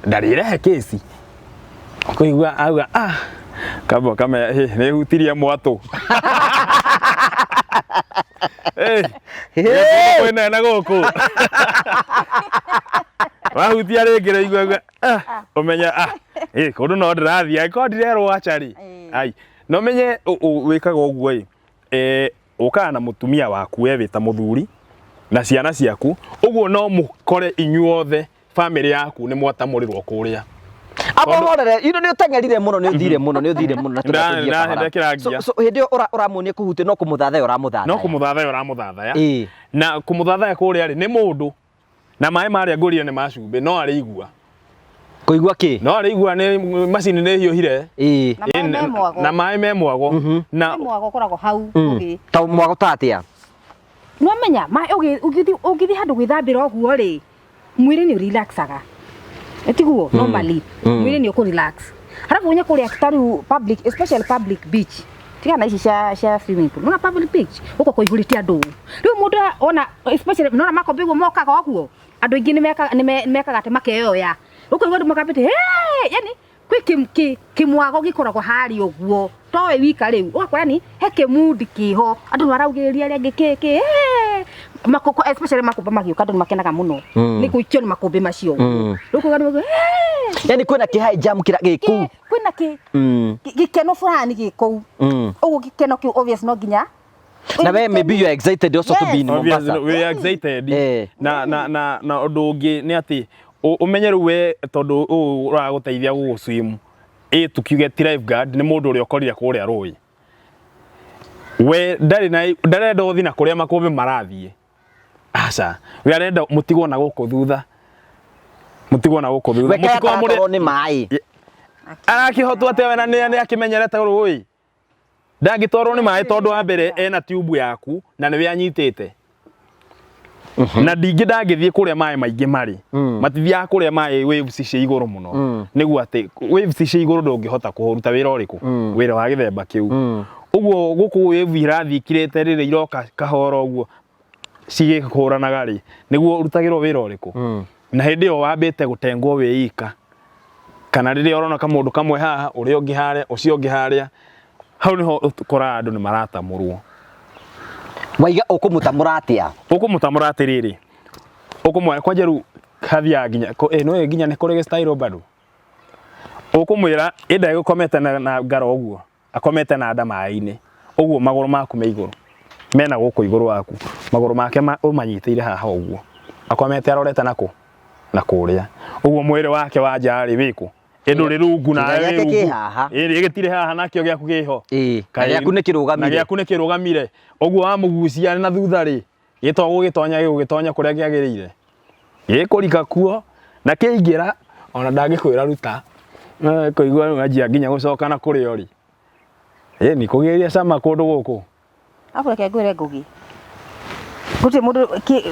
Speaker 1: ndarĩrehe kĩci. Ũkũigua auga ah, kamba ũkamenya hĩ, nĩ hutirie mwatũ. Hey, kwĩna na gũkũ. Wahutia rĩngĩ rĩigua auga ah, ũmenya ah, ĩ kũndũ no ndĩrathiĩ angĩkorwo ndirerwo aca rĩ. Ai, na ũmenye wĩkaga ũguo ĩ, ũkaga na mũtumia waku we wĩ ta mũthuri na ciana ciaku, ũguo no mũkore inyuothe family yaku nĩ mwatamũrĩrwo kũrĩa.
Speaker 2: Amba ũrorere, ino nĩ ũteng'erire mũno, nĩ ũthire mũno, nĩ ũthire mũno na tũrenda tũthiĩ kahora.
Speaker 1: Ndekĩra ngia.
Speaker 2: So hĩndĩ ĩyo ũramuonia kũhutia no kũmũthathaya ũramũthathaya.
Speaker 1: No kũmũthathaya ũramũthathaya. Na kũmũthathaya kũrĩa rĩ, nĩ mũndũ. Na maĩ marĩa ngũrire nĩ ma cumbĩ, no arĩigua.
Speaker 2: Kũigua kĩ?
Speaker 1: No arĩigua nĩ macini nĩ hiũhire.
Speaker 3: Na maĩ me mwago.
Speaker 1: Na maĩ me mwago. Na
Speaker 3: Nĩ mwago ũkoragwo hau ũgĩ.
Speaker 2: Ta mwago ta atĩa?
Speaker 3: Nĩwamenya, maĩ ũngĩthiĩ handũ gwĩthambĩra ũguo rĩ, mwĩrĩ nĩ ũrelaxaga. Ĩtiguo normally, mwĩrĩ nĩ ũkũ relax. Halafu unye kũrĩa ta rĩu public, especially public beach. Tiga na ici cia swimming pool. Nona public beach, gũkũ kũihũrĩte andũ. Rĩu mũndũ ona especially nona makombe ũguo mokaga ũguo, andũ aingĩ nĩ mekaga atĩ makeyoya. Ũkaigua andũ makambĩte, hey! Yani Kwĩ kĩmwago gĩkoragwo harĩa ũguo towe wika rĩu ũgakora ni he kĩmundi kĩho andũ maraugĩrĩria arĩa angĩ kĩ kĩ makoko especially makũmbĩ magĩũka andũ nĩmakenaga mũno nĩ gũikio nĩ makũmbĩ macio rĩu kuga nĩ
Speaker 2: Yani kwĩna kĩ high jam kĩra gĩ kũu.
Speaker 3: Kwĩna kĩ gĩkeno fulani gĩ kũu. Ũguo gĩkeno kĩu obvious no nginya
Speaker 2: Na we maybe you are excited also to be in
Speaker 1: Obviously,
Speaker 2: Mombasa.
Speaker 1: we are excited. Na ũndũ ũngĩ nĩ atĩ ũmenye rĩu we tondũ ũũ ũragũteithia gũgũ swim ĩ tukiuge ti lifeguard, nĩ mũndũ ũrĩa ũkorire kũrĩa rũĩ, we ndarĩ na ndarenda ũthiĩ na kũrĩa makũmbĩ marathiĩ, aca, we arenda mũtigwo na gũkũ thutha, mũtigwo na gũkũ thutha.
Speaker 2: We kaya
Speaker 1: Mũtikorwo mũrĩ-
Speaker 2: aratwarwo nĩ maĩ.
Speaker 1: Arakĩhotwo atĩa we na nĩ akĩmenyerete rũĩ? Ndangĩtwarwo nĩ maĩ tondũ wa mbere ena tube yaku na nĩwe anyitĩte na ndingĩ ndangĩthiĩ kũrĩa maĩ maingĩ marĩ. Matithiaga kũrĩa maĩ waves cia igũrũ mũno, nĩguo atĩ waves cia igũrũ ndũngĩhota kũruta wĩra ũrĩkũ, wĩra wa gĩthemba kĩu. Ũguo gũkũ wave irathiĩ ikirĩte rĩrĩ iroka kahora ũguo cigĩkũranaga rĩ, nĩguo ũrutagĩrwo wĩra ũrĩkũ, na hĩndĩ ĩyo wambĩte gũtengwo wĩ ika, kana rĩrĩa ũrona kamũndũ kamwe haha, ũrĩa ũngĩ harĩa, ũcio ũngĩ harĩa, hau nĩho ũkoraga andũ nĩ maratamũrwo.
Speaker 2: Waiga ũkũmũtamũra atĩa?
Speaker 1: Ũkũmũtamũra atĩrĩrĩ, ũkũmwoya kwanja rĩu hathiaga nginya nĩũĩ nginya nĩ kũrĩ gĩstairo bado, ũkũmwĩra ĩnda ĩgũkomete na ngaro ũguo, akomete na nda maĩ-inĩ ũguo, magũrũ maku me igũrũ, mena gũkũ igũrũ waku, magũrũ make ũmanyitĩire haha ũguo, akomete arorete nakũ na kũrĩa ũguo, mwĩrĩ wake wa nja rĩ wĩkũ? Ĩ ndũrĩ rungu nawe
Speaker 2: Kĩga
Speaker 1: wĩ
Speaker 2: gĩake kĩ
Speaker 1: rungu.
Speaker 2: haha.
Speaker 1: Ĩ gĩtirĩ haha nakĩo gĩaku kĩho.
Speaker 2: Na gĩaku nĩ
Speaker 1: Na
Speaker 2: kĩrũgamire.
Speaker 1: gĩaku nĩ kĩrũgamire ũguo, wamũgucia na thutha rĩ, gĩto gũgĩtonya gĩgũgĩtonya kũrĩa kĩagĩrĩire, gĩkũrika kuo na kĩingĩra, ona ndangĩkwĩra ruta. Kũigua rĩu anjia nginya gũcoka na kũrĩa ũrĩ. Ĩ nĩ kũgĩria cama kũndũ gũkũ.
Speaker 3: Arabu reke ngwĩre Ngugi, gũtirĩ mũndũ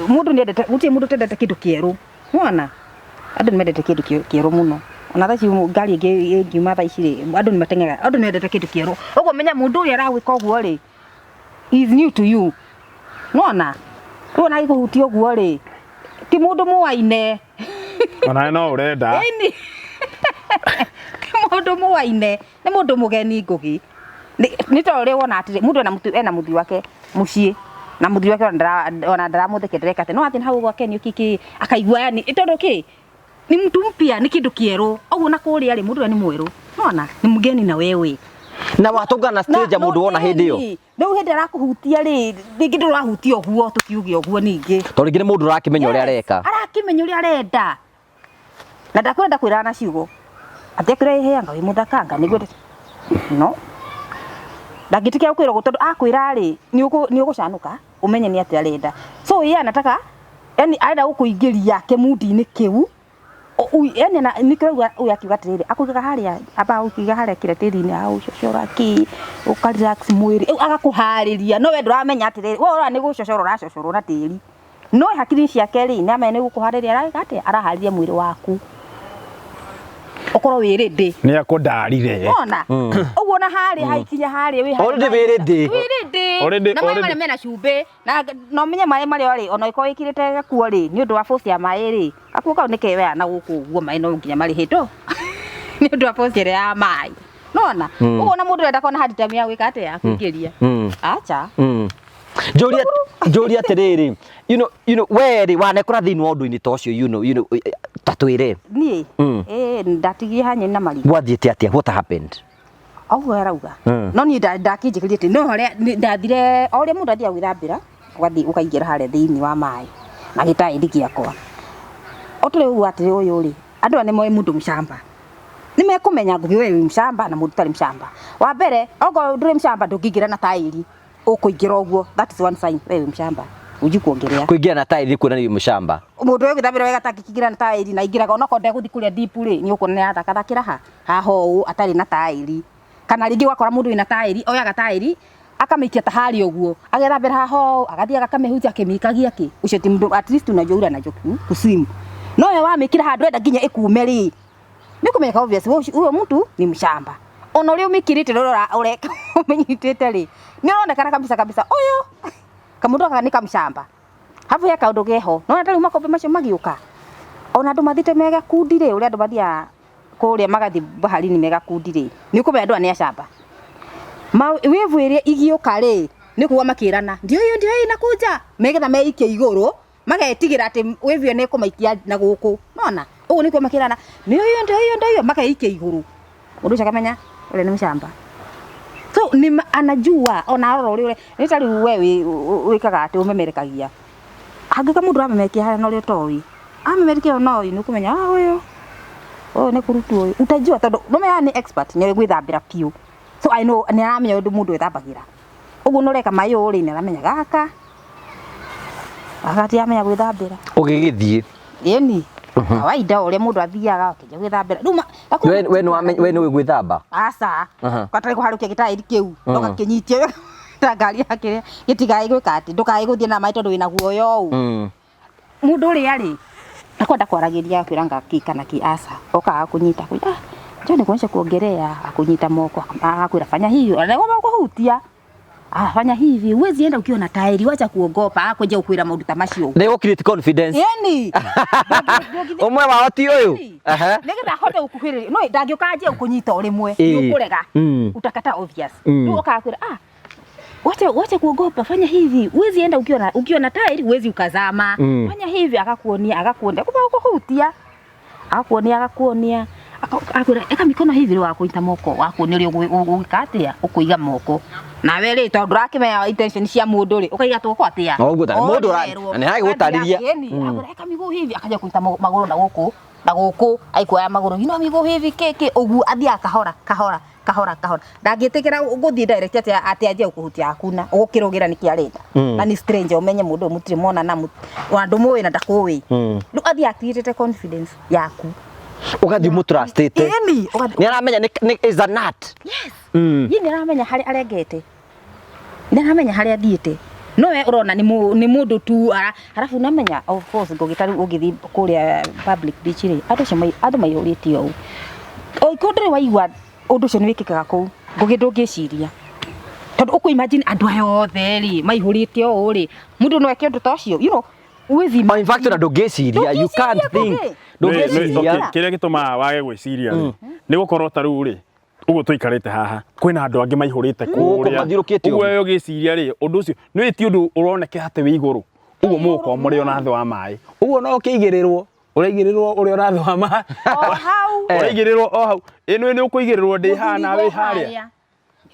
Speaker 3: mũndũ nĩendete, gũtirĩ mũndũ ũtendete kĩndũ kĩerũ. Nĩwona? Andũ nĩmendete kĩndũ kĩerũ mũno. Ona thaa ici ngari ĩngĩ ĩngiuma thaa ici rĩ, andũ nĩmateng'eraga, andũ nĩmendete kĩndũ kĩerũ. Ũguo menya mũndũ ũrĩa aragwĩka ũguo rĩ, is new to you. Nĩwona? Rĩu ona agĩkũhutia ũguo rĩ, ti mũndũ mũaine.
Speaker 1: Onawe no ũrenda.
Speaker 3: Ĩni. Ti mũndũ mũaine, nĩ mũndũ mũgeni Ngugi. Nĩ ta ũrĩa wona atĩrĩ, mũndũ ena mũthuri wake mũciĩ na mũthuri wake ona ndaramũthekia, ndareka atĩ no athiĩ na hau gwake nĩ kĩ akaigua yani tondũ kĩ ni mtu mpya, nĩ kĩndũ kĩerũ ũguo, na kũrĩa rĩ, mũndũ ũrĩa nĩ mwerũ, nona nĩ mgeni na wewe.
Speaker 2: Na watũngana na stranger, mũndũ wona hĩndĩ ĩyo.
Speaker 3: Ĩni, rĩu hĩndĩ arakũhutia rĩ, rĩngĩ ndũrahutia ũguo, tũkiuge ũguo ningĩ.
Speaker 2: Tondũ rĩngĩ nĩ mũndũ ũrakĩmenya ũrĩa areka.
Speaker 3: Arakĩmenya ũrĩa arenda na ndakwenda kwĩra na ciugo atĩ akwĩra ĩhĩ anga wĩ mũthaka anga nĩguo no ndangĩtĩkĩra gũkwĩra ũguo tondũ akwĩra rĩ, nĩ ũgũcanũka ũmenye nĩ atĩa arenda. So yeye anataka, yani arenda gũkũingĩria kĩmundi-inĩ kĩu. Yani nĩkĩo ũraigua ũyũ akiuga atĩrĩrĩ, akũigaga harĩa, ambaga gũkũiga harĩa kĩrĩa tĩri-inĩ, agagũcocora kĩ, ũka relax mwĩrĩ, rĩu agakũharĩria, no we ndũramenya atĩrĩrĩ, we ũrona nĩ gũcocorwo ũracocorwo na tĩri, no hakiri ciake rĩ, nĩ amenya nĩ gũkũharĩria areka atĩa, araharĩria mwĩrĩ waku ũkorwo wĩ ready.
Speaker 1: Nĩ akũndarire.
Speaker 3: Ona ũguo na harĩa haikinya harĩa wĩ harĩa
Speaker 2: Already wĩ ready.
Speaker 3: Wĩ ready. Na maĩ marĩa mena cumbĩ na no menye maĩ marĩa rĩ, ona ĩkorwo wĩkĩrĩte gakuo rĩ, nĩ ũndũ wa force ya maĩ rĩ, gakuo kau nĩ keweya na gũkũ ũguo, maĩ no nginya marĩhĩtwo nĩ ũndũ wa force ĩrĩa ya maĩ, nona ũguo na mũndũ ũrenda kona hard time ya gwĩka atĩa, ya kũingĩria acha.
Speaker 2: Njũria njũria atĩrĩrĩ, we rĩ wanekora thĩinĩ wa ũndũ-inĩ ta ũcio, ta twĩre.
Speaker 3: Niĩ ĩĩ ndatigire hanyeni na marigũ.
Speaker 2: Gwathiĩte atĩa? What happened?
Speaker 3: Ũguo arauga no niĩ ndakĩnjĩkĩrie atĩ no harĩa ndathire o ũrĩa mũndũ athiaga gwĩthambĩra, ũgathiĩ ũkaingĩra harĩa thĩinĩ wa maĩ na gĩtaĩri gĩakwa o tũrĩ ũguo atĩrĩ, ũyũ rĩ, andũ aya nĩ moĩ mũndũ mũcamba, nĩ mekũmenya Ngugi we wĩ mũcamba na mũndũ ũtarĩ mũcamba. Wa mbere, okorwo ndũrĩ mũcamba ndũngĩingĩra na taĩri ũkũingĩra ũguo. That is one sign we wĩ mũcamba, hujui kuogelea.
Speaker 2: Kũingĩra na taĩri kuonania wĩ mũcamba?
Speaker 3: Mũndũ ũyũ gwĩthambĩra wega atangĩkĩingĩra na taĩri, na aingĩraga onokorwo ndegũthiĩ kũrĩa deep rĩ, nĩ ũkuona nĩ arathakathakĩra ha haha ũũ atarĩ na taĩri. Kana rĩngĩ ũgakora mũndũ wĩna taĩri oyaga taĩri akamĩikia ta harĩa ũguo, agethambĩra haha ũũ, agathiĩ akamĩhutia akĩmĩikagia kĩ, ũcio ti mũndũ. At least unajua ule anajua kuswim. No we wamĩkĩra handũ enda nginya ĩkume rĩ, nĩ kũmenyeka obvious huyo mtu ni mshamba. Ona ũrĩa ũmĩkĩrĩte na ũrĩa ũreka ũmĩnyitĩte rĩ, nĩ ũronekana kabisa kabisa ũyũ kamũndũ gaka nĩ kamshamba. Habu he kaũndũ geho nona ta rĩu makũmbĩ macio magĩũka, ona andũ mathiĩte me gakundi rĩ, ũrĩa andũ mathiaga Kũrĩa magathiĩ baharini me gakundi rĩ, nĩ ũkũmenya andũ aya nĩ acamba. Wave ĩrĩa igĩũka rĩ, nĩ kuga makĩrana, ndio hiyo ndio hiyo inakuja, megetha meikie igũrũ, magetigĩra atĩ wave ĩyo nĩ ĩkũmaikia na gũkũ, nona ũguo nĩkuo makĩrana, ndio hiyo ndio hiyo ndio hiyo, makeikia igũrũ. Mũndũ ũcio akamenya ũrĩa nĩ mũcamba. So nĩ anajua ona arora ũrĩa nĩ ta rĩu we wĩkaga atĩ ũmemerekagia. Angĩka mũndũ amemerekia harĩa na ũrĩa ũtoĩ, amemerekia ũyũ na ũyũ nĩ ũkũmenya ah ũyũ ũyũ nĩ kũrutwo ũyũ. Utajua tondũ nĩũmenyaga nĩ expert nĩ oĩ gwĩthambĩra biũ. So I know nĩ aramenya ũndũ mũndũ ethambagĩra. Ũguo nĩ ũreka maĩ ũũ rĩ nĩ aramenya gaka gaka tiramenya gwĩthambĩra.
Speaker 2: Ũgĩgĩthiĩ.
Speaker 3: Ĩni. Kawaida ũrĩa mũndũ athiaga akĩnja gwĩthambĩra. Rĩu
Speaker 2: We nĩ wamenya we nĩ ũĩ gwĩthamba?
Speaker 3: Aca. Gatarĩ kũharũkia gĩtaĩri kĩu. Ũgakĩnyitia ta ngari ya kĩrĩa gĩtigae gwĩka atĩ ndũkae gũthiĩ na maĩ tondũ wĩna guoya ũũ. Mũndũ ũrĩa rĩ akwenda kwaragĩria akwĩra nga kĩ kana kĩ aca okaga kũnyita kwĩra ah njoo nikuonyeshe kuogelea akunyita moko agakwĩra fanya hivi ona kũhutia ah fanya hivi huwezi enda ukiwa na tairi wacha kuogopa akwenja ukwĩra maũndũ ta macio
Speaker 2: Nĩ gũ create confidence.
Speaker 3: yani
Speaker 2: Ũmwe wao ti ũyũ. Aha.
Speaker 3: nĩgetha ahote gũkuhĩrĩria no ndangĩũka anjie gũkũnyita o rĩmwe
Speaker 2: Ĩĩ.
Speaker 3: nĩ ũkũrega utakata obvious rĩu okaga kwĩra ah wacha wacha kuogopa fanya hivi huwezi enda ukiwa na tairi huwezi ukazama fanya hivi akakuonia akakuonia kumbe ukuhutia akakuonia akakuonia akwĩra eka mikono hivi rĩu akũnyita moko wakuonia ũrĩa ũgwĩka atĩa ũkũiga moko nawe rĩ tondũ ndũrakĩmenya intention cia mũndũ rĩ ũkaiga tuoko atĩa
Speaker 2: O ũguo tarĩ mũndũ
Speaker 3: Ũrerwo.
Speaker 2: na nĩ aragĩgũtarĩria.
Speaker 3: Agathiĩ akĩni, akwĩra eka miguu hivi akaja kũnyita magũrũ na gũkũ na gũkũ aikuoya magũrũ you know miguu hivi kĩ kĩ ũguo athiaga kahora kahora kahora kahora ndangĩtĩkĩra gũthiĩ direct atĩ atĩ anjie gũkũhutia hakuna ũgũkĩrũgĩra nĩkĩ arenda na nĩ stranger ũmenye mũndũ ũyũ mũtirĩ monana ona ndũmũĩ na ndakũĩ rĩu athiĩ akirĩte confidence yaku
Speaker 2: Ũgathiĩ ũmũtrustĩte.
Speaker 3: ĩni ũgathiĩ
Speaker 2: Nĩ aramenya nĩ is a nut.
Speaker 3: Yes. Ye nĩ aramenya harĩa arengete. Nĩ aramenya harĩa athiĩte. No we ũrona nĩ nĩ mũndũ tu arabu unamenya of course ngũgĩta rĩu ũngĩthiĩ kũrĩa public beach rĩ andũ acio andũ maihũrĩte ũũ. O iko ndũrĩ waigua ũndũ ũcio nĩ wĩkĩkaga kũu ngũgĩ ndũngĩciria. Tondũ ũkũ imagine andũ aya othe rĩ maihũrĩte ũũ rĩ mũndũ no eke ũndũ ta ũcio you know huwezi
Speaker 2: Oh, in fact ona ndũngĩciria you can't
Speaker 3: Ndũngĩciria,
Speaker 2: think.
Speaker 3: Ngũgĩ.
Speaker 2: Ndũngĩciria.
Speaker 1: Kĩrĩa gĩtũmaga wage gwĩciria rĩ nĩ gũkorwo ta rĩu rĩ ũguo tũikarĩte haha kwĩna andũ angĩ maihũrĩte
Speaker 2: Gũkũ
Speaker 1: kũrĩa
Speaker 2: mathiũrũkĩte
Speaker 1: ũguo
Speaker 2: ũguo.
Speaker 1: we ũgĩciria rĩ ũndũ ũcio nĩ ti ũndũ ũroneka atĩ wĩ igũrũ ũguo mũgũkorwo mũrĩ ona thĩ wa maĩ ũguo no ũkĩigĩrĩrwo ũraigĩrĩrwo ũrĩ ona thĩ wa maĩ
Speaker 3: O hau.
Speaker 1: ũraigĩrĩrwo o hau ĩno nĩ ũkũigĩrĩrwo ndĩ haha na wĩ harĩa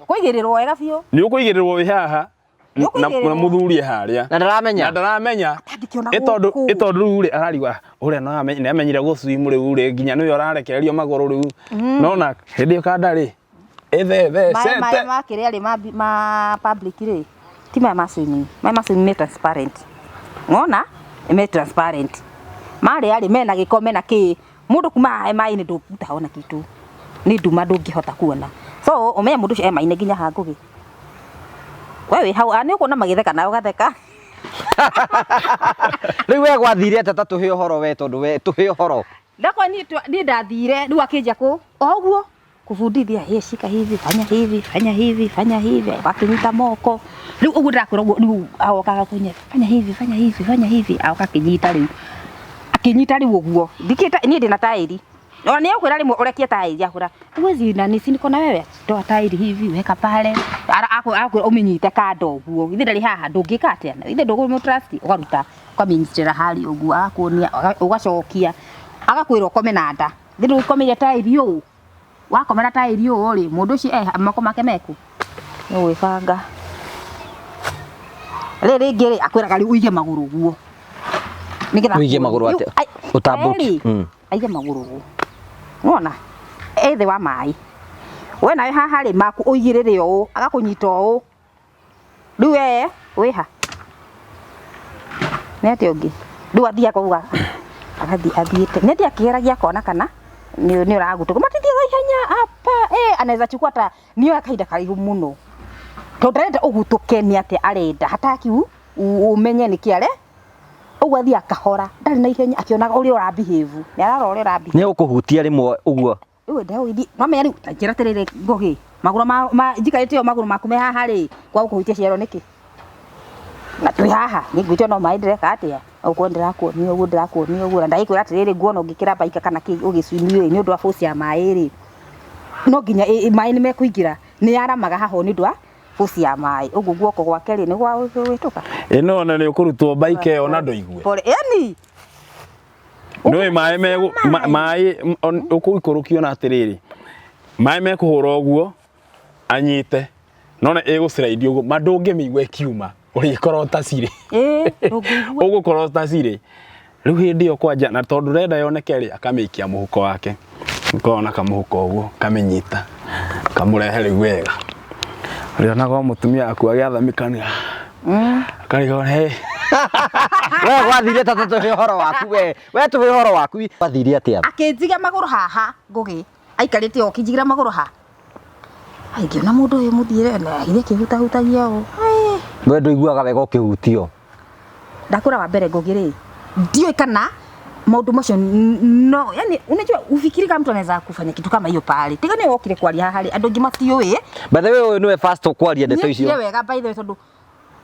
Speaker 3: Kũigĩrĩrwo wega biũ.
Speaker 1: nĩ ũkũigĩrĩrwo wĩ haha na
Speaker 3: Nĩũkũigĩrĩrwo.
Speaker 1: na mũthuri e harĩa
Speaker 2: Na ndaramenya.
Speaker 1: na ndaramenya
Speaker 3: Atangĩkĩona
Speaker 1: ĩtondũ
Speaker 3: gũkũ.
Speaker 1: ĩtondũ rĩu rĩ arariwa ũrĩa no nĩ amenyire gũswim rĩu rĩ nginya nĩwe ũrarekererio magũrũ rĩu nona hĩndĩ ĩyo kanda rĩ
Speaker 3: Maĩ maĩ
Speaker 1: ĩthethecete
Speaker 3: ma kĩrĩa rĩ ma public rĩ ti maya ma swimming maya ma swimming me transparent ngona me transparent marĩa rĩ mena gĩko mena kĩ mũndũ kuma haha e maĩ-inĩ ndũngĩhota kitu nĩ nduma ndũngĩhota kuona so ũmenye mũndũ ũcio e maĩ-inĩ nginya haha ngũgĩ we wĩ hau nĩ ũkuona magĩtheka nawe ũgatheka
Speaker 2: Rĩu we gwathire atĩa ta tũhe ũhoro we tondũ we tũhe ũhoro.
Speaker 3: Ndakwa niĩ ndathire rĩu akĩnjia kũ o ũguo kũbundithia hĩ shika hivi fanya hivi fanya hivi fanya hivi akĩnyita moko rĩu ũguo ndĩrakwĩra ũguo rĩu agoka agakunya fanya hivi fanya hivi fanya hivi agoka akĩnyita rĩu akĩnyita rĩu ũguo ndikĩta niĩ ndĩna taĩri ona nĩ akwĩra rĩmwe ũrekie taĩri akwĩra huwezi nani si niko na wewe toa taĩri hivi weka pale akwĩra ũmĩnyite kando ũguo ithe ndarĩ haha ndũngĩka atĩa ithe ndũkũmũ trust ũkaruta ũkamĩnyitĩrĩra harĩa ũguo agakuonia ũgacokia agakwĩra ũkome na nda ithe ndũgĩkomeire taĩri ũũ wakomera taĩri ũũ rĩ mũndũ ũcio e moko make meku nĩ gwĩbanga rĩrĩ rĩngĩ rĩ akwĩraga rĩu ũige magũrũ ũguo nĩgetha
Speaker 2: Ũige magũrũ
Speaker 3: Rĩu,
Speaker 2: atĩa? Ũtambũrũkie.
Speaker 3: erĩ, aige magũrũ ũguo nĩwona e thĩ wa maĩ we nawe haha rĩ maku ũigĩrĩre ũũ agakũnyita ũũ rĩu we wĩha nĩ atĩa ũngĩ rĩu athiaga ũguo agathiĩ athiĩte nĩ athiĩ akĩgeragia akona kana nĩ ũragutũka matithiaga ihenya apa anaweza chukua ta nĩoya kahinda karaihu mũno tondũ ndarenda ũgutũke nĩ atĩa arenda hataki ũmenye nĩkĩ are ũguo athiĩ akahora ndarĩ na ihenya akĩonaga ũrĩa ũra behave nĩ ararora ũrĩa ũra behave
Speaker 2: Nĩ ũkũhutia rĩmwe ũguo.
Speaker 3: Rĩu ndagũgĩthiĩ no menya rĩu ta njĩra atĩrĩrĩ Ngũgĩ magũrũ ma njikarĩte ũũ magũrũ maku me haha rĩ kwa gũkũhutia ciero nĩkĩ Na twĩ haha niĩ ngwĩtio no maĩ ndĩreka atĩa ũguo ndĩrakuonia ũguo ndĩrakuonia ũguo na ndagĩkwĩra atĩrĩrĩ nguona ũngĩkĩra baika kana kĩ ũgĩcwimi rĩ nĩ ũndũ wa force ya maĩ rĩ no nginya maĩ nĩ mekũingĩra nĩ yaramaga haha nĩ ũndũ wa force ya maĩ ũguo guoko gwake rĩ nĩ gwa gwĩtũka.
Speaker 1: Ĩno ona nĩ ũkũrutwo baika ĩyo na ndũigue.
Speaker 3: Pole yani.
Speaker 1: Nĩũĩ maĩ megũ maĩ ũkũikũrũkio na atĩrĩrĩ maĩ mekũhũra ũguo anyite nona ĩgũslide ũguo ma ndũngĩmĩigua ĩkiuma ũrĩkora ũtacirĩ.
Speaker 3: Ĩĩ ndũngĩigua.
Speaker 1: Ũgũkora ũtacirĩ. Rĩu hĩndĩ ĩyo kwanja na tondũ ndũrenda yoneke rĩ akamĩikia mũhuko wake. Ũkona kamũhuko ũguo kamĩnyita kamũrehe rĩu wega. Ũrĩonaga o mũtumia waku agĩathamĩkania akarigwo hey.
Speaker 2: We gwathire ta tũhe ũhoro waku we. We tũhe ũhoro waku. Gwathire atĩa?
Speaker 3: Akĩnjiga magũrũ haha Ngũgĩ aikarĩte o akĩnjigĩra magũrũ ha. Ai ngĩona mũndũ ũyũ mũthiĩre na ithe kĩhutahutagia ũũ. Ai.
Speaker 2: We ndũiguaga wega ũkĩhutio.
Speaker 3: Ndakwĩra wa mbere Ngũgĩ rĩ ndiũĩ kana maũndũ macio no yani unajua ufikiri kama mtu anaweza kufanya kitu kama hiyo pale tiga nĩ wokire kwaria haha rĩ andũ aingĩ matiũĩ.
Speaker 2: By the way ũyũ nĩwe first kwaria ndeto icio.
Speaker 3: Nĩekire wega by the way tondũ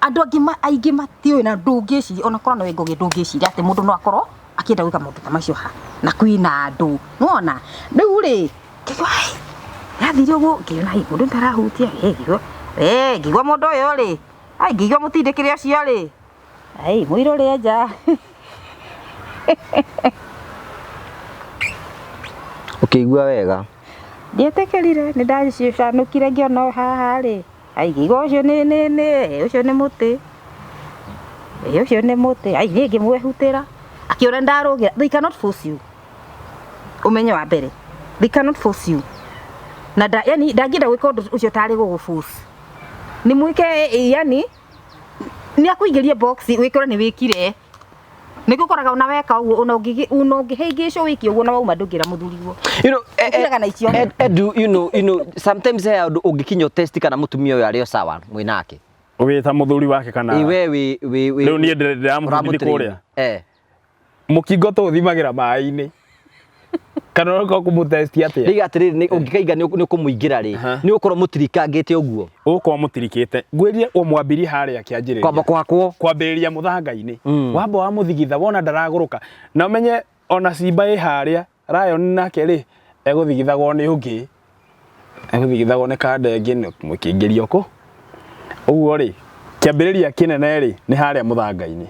Speaker 3: andũ angĩ aingĩ matiũĩ na ndũngĩciria ona korwo nĩwe Ngũgĩ ndũngĩciria atĩ mũndũ no akorwo akĩenda gwĩka maũndũ ta macio ha na kwĩna andũ nĩwona rĩu rĩ ngĩigua ai yathire ũguo ngĩona ai mũndũ ntarahutia ngĩigua ngĩigua mũndũ ũyũ rĩ ai ngĩigua mũtindĩkĩre ũcio rĩ ai mũirũ rĩ nja.
Speaker 2: Ũkĩigua wega?
Speaker 3: Ndietĩkĩrire nĩ ndacanũkire ngĩona haha rĩ ai ngĩigua ũcio nĩ nĩ nĩ ũcio nĩ mũtĩ ũcio nĩ mũtĩ ai niĩ ngĩmwehutĩra akĩona ndarũgĩra. They cannot force you ũmenye wa mbere they cannot force you na da, yani ndangĩenda gwĩka ũndũ ũcio tarĩ gũgũ force nĩ mwĩke yani nĩ akũingĩrie box wĩkore nĩ wĩkire nĩkĩo ũkoraga ona weka ũguo ona ũngĩhĩngĩcwo wĩke ũguo na wauma ndũngĩra mũthuriguo.
Speaker 2: You know,
Speaker 3: Ũkiraga na icio.
Speaker 2: Edu, you know, sometimes he ũndũ ũngĩkinya test kana mũtumia ũyũ arĩ o sawa mwĩ nake.
Speaker 1: Wĩ ta mũthuri wake kana
Speaker 2: Ĩ we wĩ wĩ wĩ
Speaker 1: Rĩu niĩ ndĩramũbundithia kũrĩa. Mũkingo tũũthimagĩra maĩ-inĩ. Kana ũroka kũmũtesti atĩa?
Speaker 2: Rĩu atĩrĩrĩ nĩ ũngĩkaiga nĩ ũkũmũingĩra rĩ nĩ ũkorwo mũtirikangĩte ũguo.
Speaker 1: Ũgũkorwo mũtirikĩte. Ngwĩrire ũmwambirie harĩa kĩanjĩrĩria.
Speaker 2: Kwamba kũhakwo.
Speaker 1: Kwambĩrĩria mũthanga-inĩ. Wamba wamũthigitha wona ndaragũrũka. Na ũmenye ona simba ĩ harĩa Lion nake rĩ egũthigithagwo nĩ ũngĩ. Egũthigithagwo nĩ kanda ĩngĩ mũkĩingĩrio kũ. Ũguo rĩ kĩambĩrĩria kĩnene rĩ nĩ harĩa mũthanga-inĩ.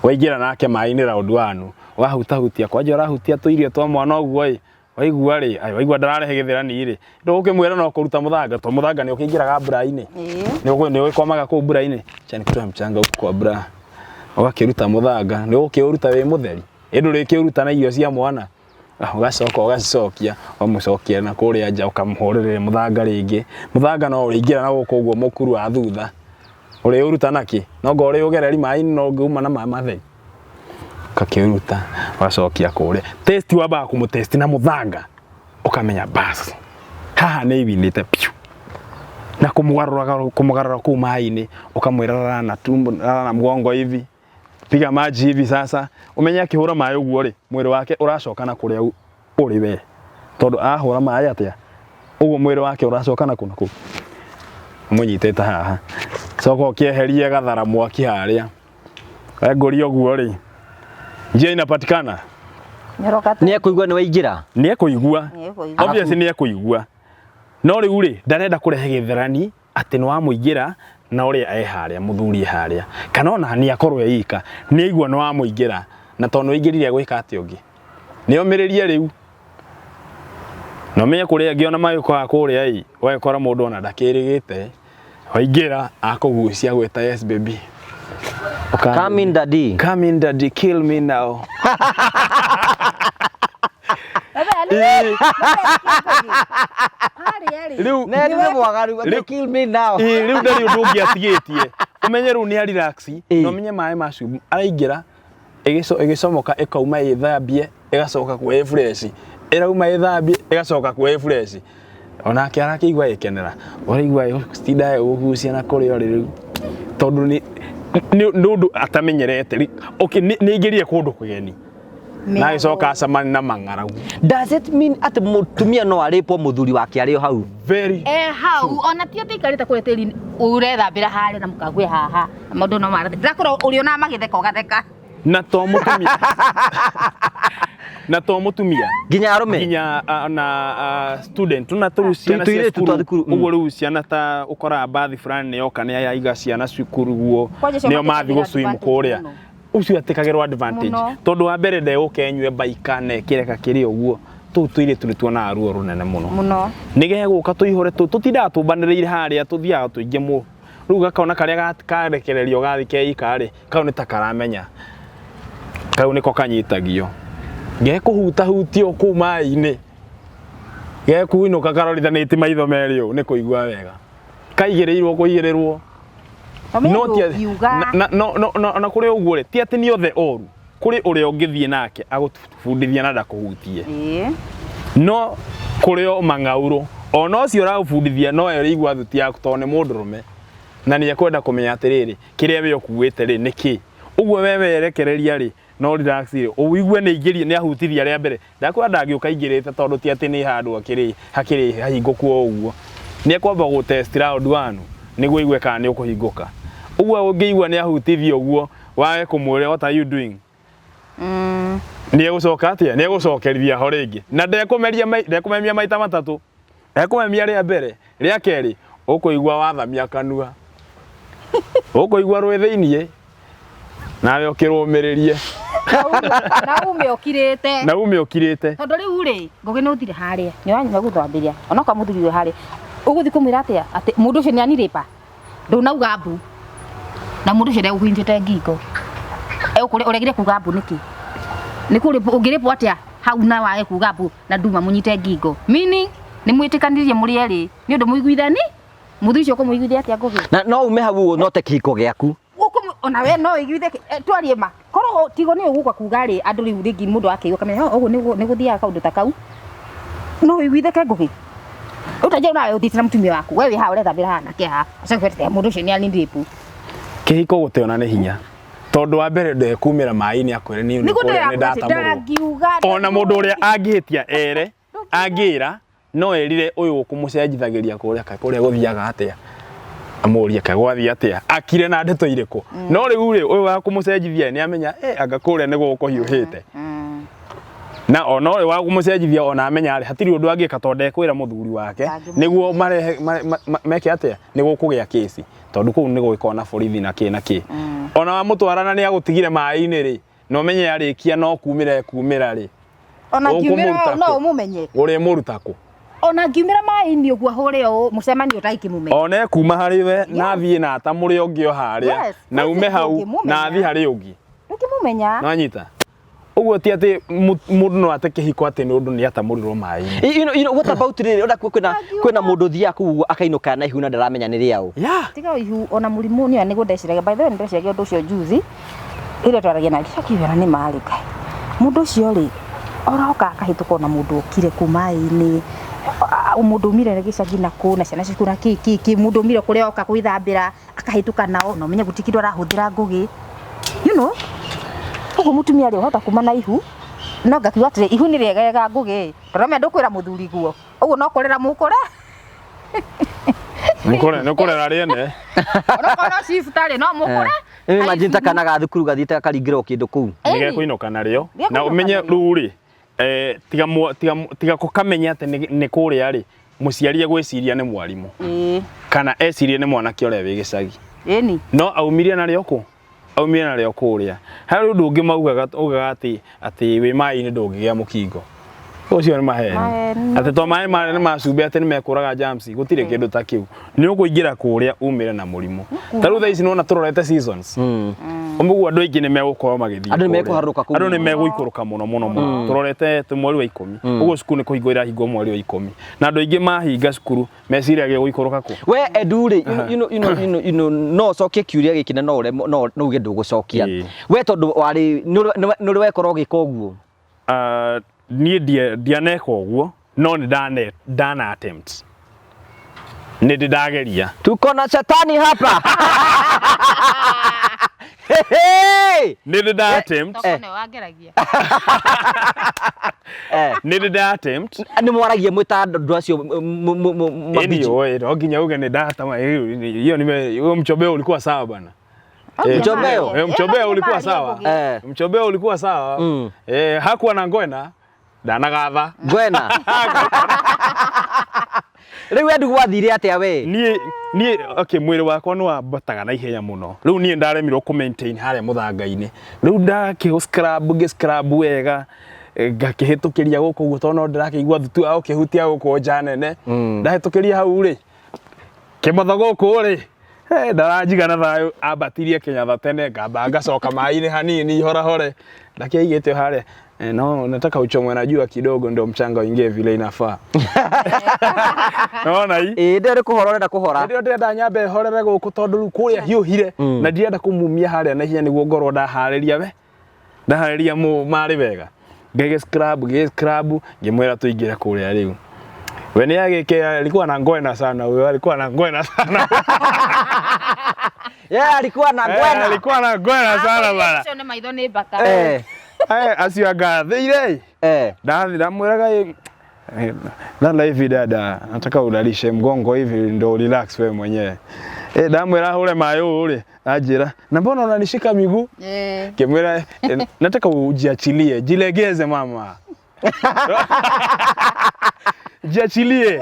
Speaker 1: Waingĩra nake maĩ-inĩ round one wahutahutia kwanja ũrahutia tũirio twa mwana ũguo ĩ waigua rĩ ai waigua ndararehe gĩthĩrani rĩ ndũgũkĩmwĩra no kũruta mũthanga to mũthanga nĩ ũkĩingĩraga mbura-inĩ. Nĩ ũgĩkomaga kũu mbura-inĩ. Acha nikutoe mchanga huku kwa bra. Ũgakĩruta mũthanga nĩ ũgũkĩũruta wĩ mũtheri. Ĩ ndũrĩkĩũruta na irio cia mwana. Ũgacoka ũgacicokia ũkamũcokia na kũrĩa nja ũkamũhũrĩrĩra mũthanga rĩngĩ. Mũthanga no ũrĩingĩra na gũkũ ũguo mũkuru wa thutha. Ũrĩũruta nakĩ? No anga ũrĩũgereri maĩ-inĩ no ũngĩuma na maĩ matheri. Ũgakĩũruta ũgacokia kũrĩa. Test wambaga kũmũtest na mũthanga ũkamenya bas haha nĩ ĩwinĩte piũ. Na kũmũgarũra kũmũgarũra kũu maĩ-inĩ ũkamwĩra lala na tumbo, lala na mgongo hivi piga maji hivi sasa. Ũmenye akĩhũra maĩ ũguo rĩ mwĩrĩ wake ũracoka na kũrĩa ũrĩ we. Tondũ ahũra maĩ atĩa ũguo mwĩrĩ wake ũracoka na kũ na kũ. Ũmũnyitĩte haha. Coka ũkĩeherie gathara mwaki harĩa. Wengũria ũguo rĩ njia inapatikana.
Speaker 3: Nyoroka
Speaker 2: Nĩ ekũigua nĩ waingĩra.
Speaker 1: Nĩ ekũigua.
Speaker 3: Nĩ ekũigua.
Speaker 1: Obviously nĩ ekũigua. No rĩu rĩ ndarenda kũrehe gĩtherani atĩ nĩ wamũingĩra na ũrĩa e harĩa mũthuri e harĩa. Kana ona nĩ akorwo e ika nĩ aigua nĩ wamũingĩra na tondũ nĩ waingĩrire gwĩka atĩa ũngĩ. Nĩ omĩrĩrie rĩu. Na ũmenye kũrĩa angĩ ona magĩũkaga kũrĩa ĩ ũgagĩkora mũndũ ona ndakĩrĩgĩte. Waingĩra akũgucia gwĩta yes baby.
Speaker 2: Come in daddy.
Speaker 1: Come in daddy, kill me now. Rĩu
Speaker 2: Ne nĩ mwaganu
Speaker 1: Rĩu-
Speaker 2: kill me now.
Speaker 1: Ĩ, rĩu ndarĩ ũndũ ũngĩ atigĩtie. Ũmenye rĩu nĩ a relax na ũmenye maĩ macio araingĩra ĩgĩcomoka ĩkauma ĩthambie ĩgacoka kuo ĩ fresh ĩrauma ĩthambie ĩgacoka kuo ĩ fresh. Onake arakĩigua agĩkenera ũraigua ĩgũtinda ĩgũgucia na kũrĩa ũrĩ rĩu tondũ nĩ ũndũ atamenyerete. Okay, nĩ aingĩrire kũndũ kũgeni. Na agĩcoka acemani na mang'aragu.
Speaker 2: Does it mean atĩ mũtumia no arĩpwo mũthuri wake arĩ o hau?
Speaker 1: Very.
Speaker 3: E hau ona ti atĩ ikarĩte kũrĩa tĩri ũrethambĩra harĩa na mũkague haha na maũndũ no marathiĩ ndĩrakwĩra ũrĩonaga magĩtheka ũgatheka.
Speaker 1: Na to mũtumia, na to mũtumia,
Speaker 2: Nginya arũme.
Speaker 1: Nginya na student tuna tũrĩu ciana cia
Speaker 2: Tũirĩtu twa
Speaker 1: cukuru
Speaker 2: thukuru,
Speaker 1: ũguo rĩu ciana ta ũkoraga bathi fulani nĩ yoka nĩ yaiga ciana cukuru guo
Speaker 3: Kwanja icio
Speaker 1: nĩo mathiĩ
Speaker 3: matĩkagĩra
Speaker 1: gũswim
Speaker 3: advantage
Speaker 1: kũrĩa
Speaker 3: mũno.
Speaker 1: Ũcio atĩkagĩrwo advantage
Speaker 3: Mũno.
Speaker 1: Tondũ wa mbere ndegũka enyue baika na ĩkĩre kakĩrĩ ũguo tũu tũirĩtu nĩ tuonaga ruo rũnene mũno.
Speaker 3: Mũno.
Speaker 1: Nĩgegũka tũihũre tũtindaga tũmbanĩrĩire harĩa tũthiaga tũingĩ mũ rĩu gakona karĩa karekererio gathi keika rĩ kau nĩ ta karamenya kau nĩko kanyitagio gekũhutahutio kũu maĩ-inĩ gekuinũka karorithanĩtie maitho merĩ ũũ nĩ kũigua wega kaigĩrĩirwo kũigĩrĩrwo.
Speaker 3: Ũmenye
Speaker 1: No ti
Speaker 3: ndũngiuga.
Speaker 1: Na kũrĩ ũguo rĩ ti atĩ nĩ othe oru, kũrĩ ũrĩa ũngĩthiĩ nake agũbundithia na ndakũhutie. No kũrĩ o mang'aurũ ona ũcio ũragũbundithia no ũrĩigua thuti yaku tondũ nĩ mũndũrũme na nĩ ekwenda kũmenya atĩrĩrĩ kĩrĩa we ũkuĩte rĩ nĩ kĩ ũguo we werekereria rĩ no relax rĩ ũigue nĩ aingĩrie nĩ ahutirie rĩa mbere ndakwĩra ndangĩũka aingĩrĩte tondũ ti atĩ nĩ handũ hakĩrĩ hakĩrĩ hahingũku o ũguo nĩ ekwamba gũ test round one nĩguo aigue kana nĩ ũkũhingũka ũguo ũngĩigua nĩ ahutithia ũguo wage kũmwĩra what are you doing nĩ egũcoka atĩa nĩ egũcokerithia ho rĩngĩ na ndekũmeria ndekũmemia maita matatũ ekũmemia rĩa mbere rĩa kerĩ ũkũigua wathamia kanua ũkũigua rwĩ thĩiniĩ nawe ũkĩrũmĩrĩrie.
Speaker 3: Na ume ũkirĩte.
Speaker 1: Na ume ũkirĩte.
Speaker 3: Tondũ rĩu rĩ Ngũgĩ nĩ ũthire harĩa nĩ wanyuma gũthambĩria onokorwo mũthuri wĩ harĩa ũgũthiĩ kũmwĩra atĩa atĩ mũndũ ũcio nĩ anirĩpa ndũnauga mbu na mũndũ ũcio ndegũkũnyitĩte ngingo egũkũria ũregire kuga mbu nĩkĩ nĩ kũrĩpwo ũngĩrĩpwo atĩa hau na wage kuga mbu na nduma mũnyite ngingo meaning nĩ mwĩtĩkanĩrie mũrĩ erĩ nĩ ũndũ mũiguithani mũthuri ũcio ũkũmũiguithia atĩa Ngũgĩ?
Speaker 2: Na no ume hau ũguo no te kĩhiko gĩaku.
Speaker 3: Ona we no ũiguithe twarie ma korwo tigo nĩ ũgũka kuga rĩ andũ rĩu rĩngĩ mũndũ akĩigua akamenya ũguo nĩ gũthiaga kaũndũ ta kau no ũiguithĩke Ngũgĩ ũtajia nawe ũthiĩte na mũtumia waku we wĩ haha ũrethambĩra haha nake haha ũcoke wetete mũndũ ũcio nĩ anindirĩpu.
Speaker 1: Kĩhiko gũteona nĩ hinya tondũ wa mbere ndekumĩra maĩ-inĩ akwĩre niĩ nĩ
Speaker 3: Nĩguo
Speaker 1: kũrĩa nĩ
Speaker 3: ndĩrakwĩra
Speaker 1: ndatamũrwo
Speaker 3: ndangiuga
Speaker 1: ona mũndũ ũrĩa angĩhĩtia ere angĩra no erire ũyũ ũkũmũcenjithagĩria kũrĩa kaĩ kũrĩa gũthiaga atĩa amũrie kaĩ gwathiĩ atĩa akire na ndeto irĩkũ no rĩu rĩ ũyũ wa kũmũcenjithia nĩ amenya anga kũrĩa nĩ gũkũhiũhĩte na ona ũyũ wa kũmũcenjithia ona amenya rĩ hatirĩ ũndũ angĩka tondũ ndekwĩra mũthuri wake nĩguo marehe meke atĩa nĩ gũkũgĩa kĩci tondũ kũu nĩ gũgĩkorwo na borithi na kĩ na kĩ ona wamũtwara na nĩ agũtigire maĩ-inĩ rĩ na ũmenye yarĩkia no kumĩra ĩkumĩra rĩ
Speaker 3: Ona ngiumĩra
Speaker 1: Ũkũmũruta
Speaker 3: no
Speaker 1: kũ?
Speaker 3: ũmũmenye.
Speaker 1: Ũrĩmũruta kũ?
Speaker 3: Ona ngiumĩra maĩ-inĩ ũguo hũre ũũ mũcemanio ũtakĩmũmenya.
Speaker 1: One kuma harĩ we na athiĩ na atamũre ũngĩ o harĩa
Speaker 3: Yes,
Speaker 1: na ume hau
Speaker 3: ndũngĩmũmenya.
Speaker 1: na athiĩ harĩ ũngĩ.
Speaker 3: Ndũngĩmũmenya.
Speaker 1: Nĩwanyita? Ũguo ti atĩ mũndũ no ate kĩhiko atĩ nĩ ũndũ nĩ atamũrirwo maĩ-inĩ.
Speaker 2: You know, what about rĩrĩ ona kwĩna kwĩna mũndũ ũthiaga kũu ũguo akainũka na ihu na ndaramenya nĩ rĩaũ.
Speaker 1: Yeah.
Speaker 3: Tiga ihu ona mũrimũ nĩ nĩguo ndeciragia by the way ndeciragia ũndũ ũcio juzi ĩrĩa twaragia na ndiakiuga nĩ marĩ Ngai mũndũ ũcio rĩ oroka akahĩtũka ona mũndũ okire kũ maĩ-inĩ mũndũ umire gĩcagi na kũ na ciana ciku na kĩ kĩ kĩ mũndũ umire kũrĩa oka gwĩthambĩra akahĩtũka nao na ũmenye gũtirĩ kĩndũ arahũthĩra ngũgĩ you know ũguo mũtumia rĩ ũhota kuma na ihu no ngakiuga atĩrĩ ihu nĩ rĩegega ngũgĩ tondũ amenya ndũkwĩra mũthuri guo ũguo no kũrĩra mũkũre
Speaker 1: Nĩ kũrera rĩene.
Speaker 3: Onokorwo no shift rĩ no mũkũre.
Speaker 2: Nĩ imagine ta kana ga thukuru gathiĩte gakaringĩrwo kĩndũ kũu.
Speaker 1: Nĩ gekũinũka narĩo na ũmenye rĩu rĩ tiga tiga tiga kũkamenya atĩ nĩ kũrĩa rĩ mũciari egwĩciria nĩ mwarimũ kana ecirie nĩ mwanake ũrĩa wĩ gĩcagi.
Speaker 3: Ĩni.
Speaker 1: No aumirie narĩo kũ? Aumire narĩo kũrĩa. Harĩ ũndũ ũngĩ maugaga ugaga atĩ atĩ wĩ maĩ-inĩ ndũngĩgĩa mũkingo. Ũcio nĩ maheni. Atĩ to maĩ marĩa nĩ ma cumbĩ atĩ nĩ mekũraga germs gũtirĩ kĩndũ ta kĩu. Nĩ ũkũingĩra kũrĩa umĩre na mũrimũ. Ta rĩu thaa ici nĩwona tũrorete seasons. Ũguo andũ aingĩ nĩ megũkorwo magĩthiĩ.
Speaker 2: Andũ nĩ mekũharũrũka kũu.
Speaker 1: Andũ nĩ megũikũrũka mũno mũno mũno. Tũrorete mweri wa 10. Ũguo cukuru nĩ kũhingwo irahingwo mweri wa 10. Na andũ aingĩ mahinga cukuru meciragia gũikũrũka kũ.
Speaker 2: We Edu rĩ, you know, no ũcokie kĩũria gĩkĩ na no ũremwo no no uge ndũgũcokia. We tondũ warĩ nĩ ũrĩ wekorwo ũgĩka ũguo?
Speaker 1: Niĩ ndianeka ũguo no nĩ ndana attempt. Nĩ ndĩ ndageria.
Speaker 2: Tuko na shetani hapa. Hey!
Speaker 1: Nĩ ndĩ nda attempt.
Speaker 3: Toko nĩwe wangeragia.
Speaker 1: Nĩ ndĩ nda attempt.
Speaker 2: Nĩ mwaragia mwĩ ta andũ acio mabiji.
Speaker 1: Anyway, no nginya uge nĩ ndatama hiyo nime huo mchobeo ulikuwa sawa bwana.
Speaker 2: Mchobeo?
Speaker 1: Mchobeo ulikuwa sawa. Mchobeo ulikuwa sawa. Hakuwa na ngwena ndanagatha.
Speaker 2: Ngwena. Rĩu Edu gwathire atĩa we?
Speaker 1: Niĩ niĩ okay mwĩrĩ wakwa nĩ wambataga na ihenya mũno. Rĩu niĩ ndaremirwo kũ maintain harĩa mũthanga-inĩ. Rĩu ndakĩ scrub ngĩ scrub wega ngakĩhĩtũkĩria gũkũ ũguo tondũ no ndĩrakĩigua thutu ya gũkĩhutia gũkũ nja nene. Ndahĩtũkĩria hau rĩ kĩmotho gũkũ rĩ ndaranjiga na thayũ ambatirie kĩnyatha tene ngamba ngacoka maĩ-inĩ hanini horahore ndakĩaigĩte harĩa. No nataka uchomwe na jua kidogo ndio mchanga uingie vile inafaa. Naona hii?
Speaker 2: Ĩĩ ndĩrĩ kũhora ũrenda kũhora.
Speaker 1: Ndio ndĩrenda nyambe horere gũkũ tondũ rĩu kũrĩa hiũhire na ndirenda kũmumia harĩa na ihenya nĩguo ngorwo ndaharĩria we. Ndaharĩria marĩ wega. Ngĩgĩ scrub, ngĩgĩ scrub, ngĩmwĩra tũingĩre kũrĩa rĩu. We nĩ agĩke alikuwa na ngwena sana huyo, alikuwa na ngwena sana.
Speaker 2: Yeah, alikuwa na ngwena.
Speaker 1: Alikuwa na ngwena sana bana.
Speaker 3: Ũcio nĩ maitho nĩ mbaka.
Speaker 1: Acio angathĩire. Ndathi ndamwĩraga lala hivi dada, nataka ulalishe mgongo hivi ndo relax wewe mwenyewe. Ndamwĩra hũre maĩ ũũ rĩ, anjĩra, na mbona unanishika miguu? Ngĩmwĩra nataka ujiachilie, jilegeze mama. Jiachilie.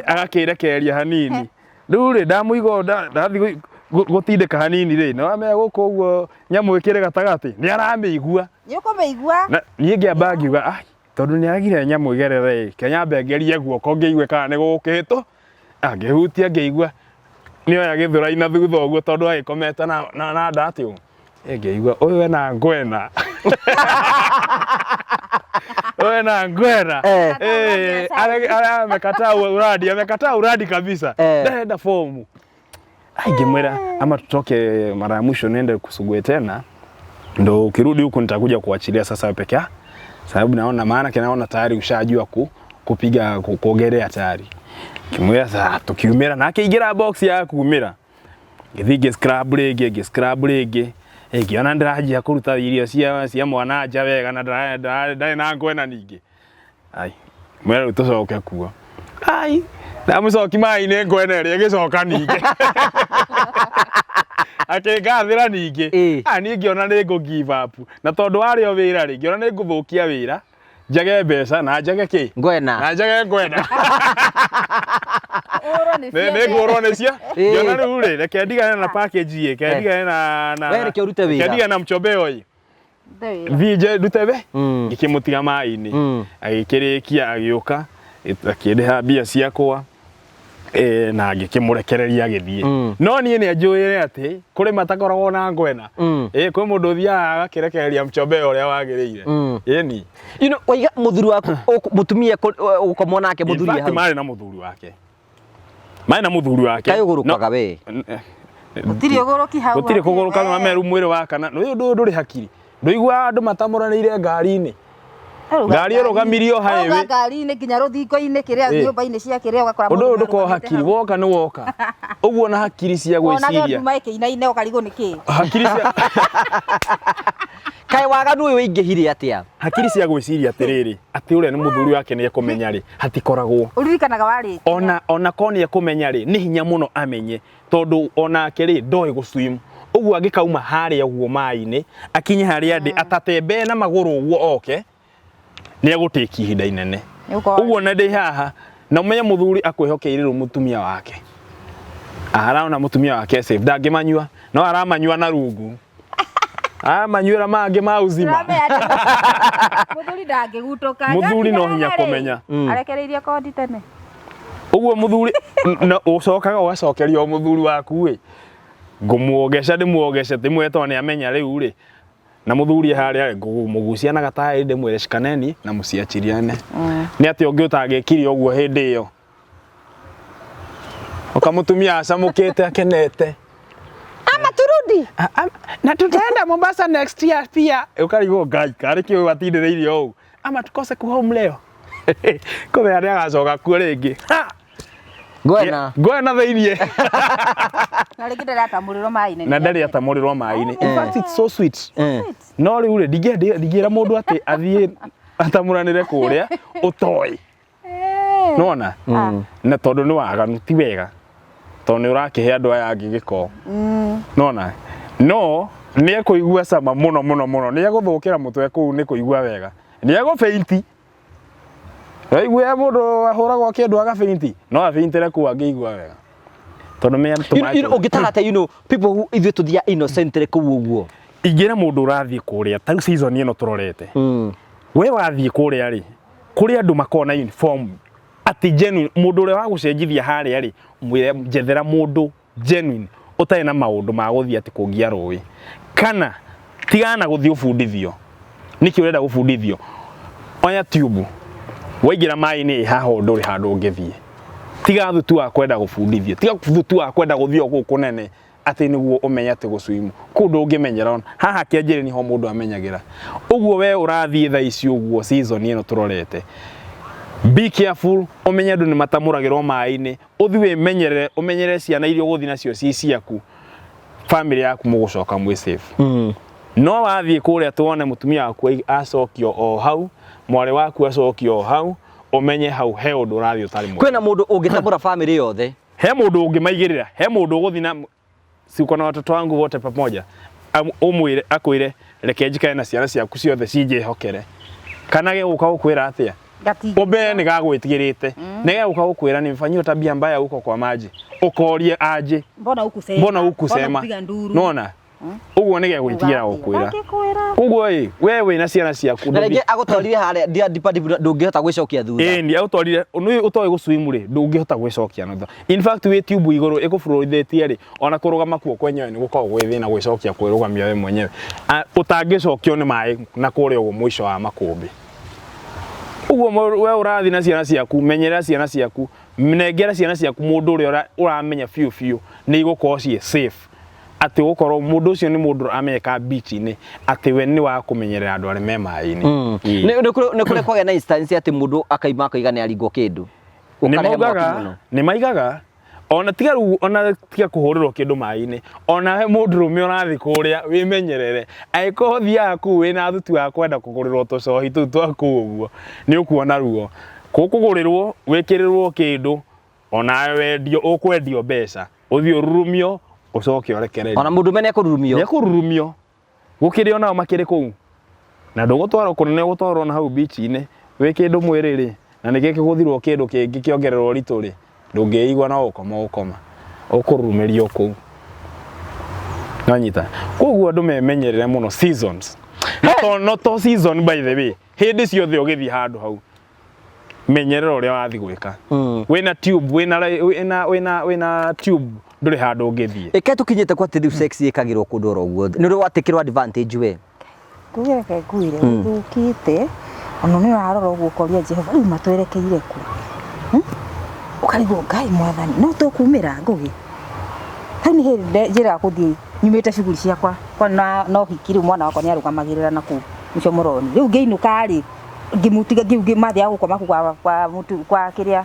Speaker 1: Agakĩrekereria hanini. Rĩu rĩ ndamũigua ndathiĩ gũtindĩka hanini rĩ, nĩ wamenya gũkũ ũguo nyamũ ĩkĩrĩ gatagatĩ, nĩ aramĩigua.
Speaker 6: Nĩ ũkũmĩigua.
Speaker 1: Na niĩ ngĩamba ngiuga, ai, tondũ nĩ aragire nyamũ ĩgerere ĩ, ke nyambe ngerie guoko ngĩigue kana nĩ gũgũkĩhĩtũ. Ngĩhutia ngĩigua nĩoya gĩthũrai na thutha ũguo tondũ agĩkomete na nda atĩ ũũ. Ngĩigua ũyũ ena ngwena. Ũyũ ena ngwena. Amekataa uradi, amekataa uradi kabisa. Ndarenda fomu. Ngĩmwĩra ama tutoke mara ya mwisho niende kusugue tena. Ndo ukirudi huku nitakuja kuachilia sasa peke yako. Sababu naona maana kinaona tayari ushajua kupiga kuogelea tayari. Kimwira sasa tukiumira na akĩingĩra box ya kumira. Ngĩthiĩ ngĩ scrub rĩngĩ, ngĩ scrub rĩngĩ. Ngĩona ndĩranjia kũruta irio cia mwana nja wega na ndarĩ na ngwena ningĩ. Ai, mwĩra rĩu tũcoke kuo. Ai, ndamũcoki maĩ-inĩ ngwena ĩrĩa ĩgĩcoka ningĩ. Akĩngathĩra ningĩ. Niĩ ngĩona nĩ ngũ give up. Na tondũ warĩ o wĩra rĩ, ngĩona nĩ ngũthũkia wĩra. Njage mbeca na njage kĩ?
Speaker 2: Ngwena.
Speaker 1: Na njage ngwena. Nĩ ngũrwo nĩ cia. Ngĩona rĩu rĩ, reke ndigane na package ĩ, reke ndigane na
Speaker 2: We reke ũrute wĩra.
Speaker 1: Reke ndigane na mchobeo ĩ. Thiĩ nje ndute we. Ngĩkĩmũtiga maĩ-inĩ. Agĩkĩrĩkia agĩũka, akĩndĩha mbia ciakwa. Na ngĩkĩmũrekereria agĩthiĩ. No niĩ nĩ anjũĩre atĩ kũrĩ matakoragwo na ngwena. Kwĩ mũndũ ũthiaga agakĩrekereria mchobeo ũrĩa wagĩrĩire. Ĩni.
Speaker 2: You know, waiga mũthuri waku, mũtumia ũgũkomwo nake
Speaker 1: In
Speaker 2: mũthuri
Speaker 1: fact,
Speaker 2: hau.
Speaker 1: marĩ na mũthuri wake. Marĩ na mũthuri wake.
Speaker 2: Kaĩ ũgũrũkaga we?
Speaker 6: Gũtirĩ ũgũrũki hau.
Speaker 1: Gũtirĩ kũgũrũka no meru mwĩrĩ wa kana. Ũyũ ũndũ ndũrĩ hakiri. Ndũiguaga andũ matamũranĩire ngari-inĩ. Ngari ĩrũgamirio highway.
Speaker 6: Ũrauga ngari-inĩ nginya rũthingo-inĩ kĩrĩa nyũmba-inĩ cia kĩrĩa ũgakora
Speaker 1: Ũndũ ũyũ
Speaker 6: mũndũ
Speaker 1: ndũkoragwo
Speaker 6: arũgamĩte
Speaker 1: hakiri,
Speaker 6: hau.
Speaker 1: woka nĩ woka. Ũguo na hakiri cia
Speaker 6: Wonage
Speaker 1: gwĩciria.
Speaker 6: nduma ĩkĩinaina ũkarigwo nĩ kĩ.
Speaker 1: Hakiri cia
Speaker 2: Kaĩ waganu ũyũ ũingĩhire atĩa?
Speaker 1: Hakiri cia gwĩciria atĩrĩrĩ, atĩ ũrĩa nĩ mũthuri wake nĩ ekũmenya rĩ, hatikoragwo.
Speaker 6: Ũririkanaga warĩ.
Speaker 1: Ona korwo nĩ ekũmenya rĩ, nĩ hinya mũno amenye, tondũ onake rĩ, ndoĩ gũswim. Ũguo angĩkauma harĩa ũguo maĩ-inĩ, akinye harĩa ndĩ, atatembee na magũrũ ũguo oke, nĩ egũtĩki ihinda inene.
Speaker 6: Nĩũkorwo-
Speaker 1: Ũguo na ndĩ haha, na ũmenye mũthuri akwĩhokeire rĩu mũtumia wake. Arona mũtumia wake safe, ndangĩmanyua, no aramanyua na rungu. Aramanyuĩra mangĩ ma uzima.
Speaker 6: Mũthuri ndangĩgutũka.
Speaker 1: Mũthuri no hinya kũmenya.
Speaker 6: Arekereirie kondi tene.
Speaker 1: Ũguo mũthuri na ũcokaga ũgacokeria o mũthuri waku ĩ. Ngũmuogeca ndĩmuogece ndĩmwĩre tondũ nĩ amenya rĩu rĩ. Na mũthuri harĩa rĩ, ngũmũgucia na gataĩ ndĩmwĩre shikaneni na mũciachiriane. Nĩ atĩa ũngĩ ũtangĩkire ũguo hĩndĩ ĩyo? Oka mũtumia acamũkĩte akenete.
Speaker 6: Ama turudi.
Speaker 1: Na tutaenda Mombasa next year pia. Ũkarigwo Ngai, karĩ kĩ ũyũ atindĩrĩirie ũũ? Ama tukose ku home leo. Kumbe arĩa agacoka kuo rĩngĩ. Ha!
Speaker 2: Ngwena.
Speaker 1: Ngwena thĩiniĩ.
Speaker 3: Na rĩngĩ ndarĩ atamũrĩrwo maĩ-inĩ.
Speaker 1: Na ndarĩ atamũrĩrwo maĩ-inĩ. In fact it's so sweet.
Speaker 2: Eh.
Speaker 1: No rĩu rĩ, ndingĩra mũndũ atĩ athiĩ atamũranĩre kũrĩa ũtoĩ. Nona? Na tondũ nĩ waganu ti wega. Tondũ nĩ ũrakĩhe andũ aya angĩ gĩko. Nona? No nĩ ekũigua cama mũno mũno mũno. Nĩ egũthũkĩra mũtwe kũu nĩ kũigua wega. Nĩ egũbeinti. Waigua mũndũ ahũragwo kĩndũ agabeinti. No abeintere kũu angĩigua wega. Tondũ me
Speaker 2: You know, ũngĩtara atĩa, you know, people who ithuĩ tũthiaga innocently kũu ũguo.
Speaker 1: Ingĩra mũndũ ũrathiĩ kũrĩa ta rĩu season ĩno tũrorete. We wathiĩ kũrĩa rĩ, kũrĩ andũ makoragwo na uniform atĩ genuine mũndũ ũrĩa wa gũcenjithia harĩa rĩ, mwĩre njethera mũndũ genuine ũtarĩ na maũndũ ma gũthiĩ atĩ kũngia rũĩ. Kana tigana na gũthiĩ ũbundithio. Nĩkĩ ũrenda gũbundithio? Oya tube waingĩra maĩ-inĩ ĩ haha ũndũ ũrĩ handũ ũngĩthiĩ. Tiga thutu wa kwenda gũbundithio, tiga thutu wa kwenda gũthiĩ o kũu kũnene atĩ nĩguo ũmenye atĩ gũcwimu. Kũu ndũngĩmenyera ona. Haha kĩanjĩrĩ niho mũndũ amenyagĩra. Ũguo we ũrathiĩ thaa ici ũguo season ĩno tũrorete. Be careful, ũmenye andũ nĩ matamũragĩrwo maĩ-inĩ, ũthiĩ wĩmenyerere, ũmenyerere ciana iria ũgũthiĩ nacio ci ciaku, family yaku mũgũcoka mwĩ safe. No wathiĩ kũrĩa tuone mũtumia waku acokio o hau, mwarĩ waku acokio o hau, ũmenye hau he ũndũ ũrathiĩ ũtarĩ mwega.
Speaker 2: Kwĩna mũndũ ũngĩtambũra family yothe.
Speaker 1: He mũndũ ũngĩmaigĩrĩra, he mũndũ ũgũthiĩ na si uko na watoto wangu wote pamoja, ũmwĩre akwĩre reke njikare na ciana ciaku ciothe cinjĩhokere. Kana gegũka gũkwĩra atĩa? Ũmbere nĩ gagwĩtigĩrĩte. Nĩ gegũka gũkwĩra nimefanyiwa tabia mbaya huko kwa maji. Ũkorie aje.
Speaker 3: Mbona hukusema?
Speaker 1: Mbona hukusema?
Speaker 3: Mbona kupiga nduru?
Speaker 1: Nona? Ũguo nĩ gegwĩtigĩra gũkwĩra. Koguo ĩ, we wĩna ciana ciaku
Speaker 2: Na rĩngĩ agũtwarire harĩa ndia deeper deep ndũngĩhota gwĩcokia thutha.
Speaker 1: Ĩĩ nĩ agũtwarire nĩ ũtoĩ gũswim rĩ, ndũngĩhota gwĩcokia na thutha. In fact wĩ tube igũrũ ĩkũbũrũrithĩtie rĩ, ona kũrũgama kuo kwenyewe nĩ gũkoragwo gwĩ thĩna gwĩcokia kwĩrũgamia we mwenyewe. Ũtangĩcokio nĩ maĩ na kũrĩa ũguo mũico wa makũmbĩ. Ũguo we ũrathiĩ na ciana ciaku, menyerera ciana ciaku, nengera ciana ciaku mũndũ ũrĩa ũramenya biũ biũ nĩ igũkorwo ciĩ safe. Atĩ gũkorwo mũndũ ũcio nĩ mũndũ amenyeka beach-inĩ atĩ we nĩ wa kũmenyerera andũ arĩa me maĩ-inĩ.
Speaker 2: Nĩ kũrĩ kwagĩa na instance atĩ mũndũ akaima akaiga nĩ aringwo kĩndũ.
Speaker 1: Nĩ maugaga, nĩ maigaga ona tiga rĩu ona tiga kũhũrĩrwo kĩndũ maĩ-inĩ, ona he mũndũrũme ũrathiĩ kũrĩa wĩmenyerere, angĩkorwo ũthiaga kũu wĩna thutu wa kwenda kũgũrĩrwo tũcohi tũu twa kũu ũguo, nĩ ũkuona ruo. Kũkũgũrĩrwo wĩkĩrĩrwo kĩndũ onawe wendio ũkwendio mbeca ũthiĩ ũrurumio ũcoke ũrekererio.
Speaker 2: Ona mũndũ mene ekũrurumio.
Speaker 1: Nĩ ekũrurumio. Gũkĩrĩ onao makĩrĩ kũu. Na ndũgũtwarwo kũnene ũgũtwarwo na hau beach-inĩ wĩ kĩndũ mwĩrĩ rĩ, na nĩkĩo kĩgũthirwo kĩndũ kĩngĩ kĩongererwo ũritũ rĩ, ndũngĩigua no gũkoma ũgũkoma. Ũkũrurumĩrio kũu. Nĩwanyita? Koguo andũ memenyerere mũno seasons. No to season by the way, hĩndĩ ciothe ũgĩthiĩ handũ hau menyerera ũrĩa wathiĩ gwĩka. Wĩna tube, wĩna tube ndũrĩ handũ ũngĩthiĩ.
Speaker 2: Ĩke tũkinyĩte kwa atĩ rĩu sex ĩkagĩrwo kũndũ oro guothe. Nĩ ũrĩ watikĩrwo advantage we?
Speaker 3: Ngwĩre reke ngwĩre gũthũkĩte ona nĩ ũrarora ũguo ũkoria Jehova rĩu matwerekeire kũ? Ũkarigwo Ngai mwathani no tũkumĩra Ngũgĩ. Hau nĩ hĩndĩ njĩraga gũthiĩ nyumĩte cuguri ciakwa kwa na ũhiki rĩu mwana wakwa nĩ arũgamagĩrĩra na kũu mũcomoroni. Rĩu ngĩinũka rĩ ngĩmũtiga ngĩu mathiaga gũkoma kũu kwa mũtu kwa kĩrĩa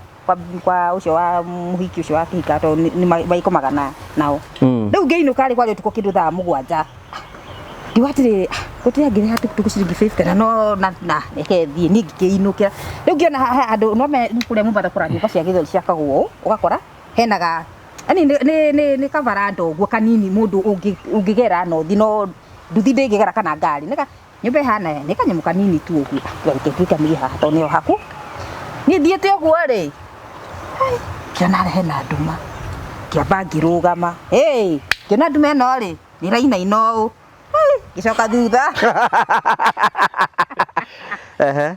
Speaker 3: kwa ũcio wa mũhiki ũcio wa kĩhika tondũ nĩ maikomaga nao. Rĩu ngĩinũka rĩ kwarĩ ũtukũ kĩndũ thaa mũgwanja. Ngiuga atĩrĩrĩ, gũtirĩ angĩrĩha tukutuku ciringi 50 na no na reke thiĩ niĩ ngĩinũkĩra. Rĩu ngĩona haha andũ no me kũrĩa Mombatha kũra nyũmba cia gĩthweri ciakagwo ũũ, ũgakora hena ga yani nĩ kabaranda ũguo kanini mũndũ ũngĩgera na ũthiĩ no nduthi ndĩngĩgera kana ngari. Nĩ nyũmba ĩhana nĩ kanyamũ kanini tu ũguo. Reke nduĩke niĩ haha tondũ nĩho haku. Niĩ thiĩte ũguo rĩ, ngĩona hena nduma. Ngĩamba ngĩrũgama. Hĩ, ngĩona nduma ĩno rĩ, nĩ ĩrainaina ũũ. Ngĩcoka thutha.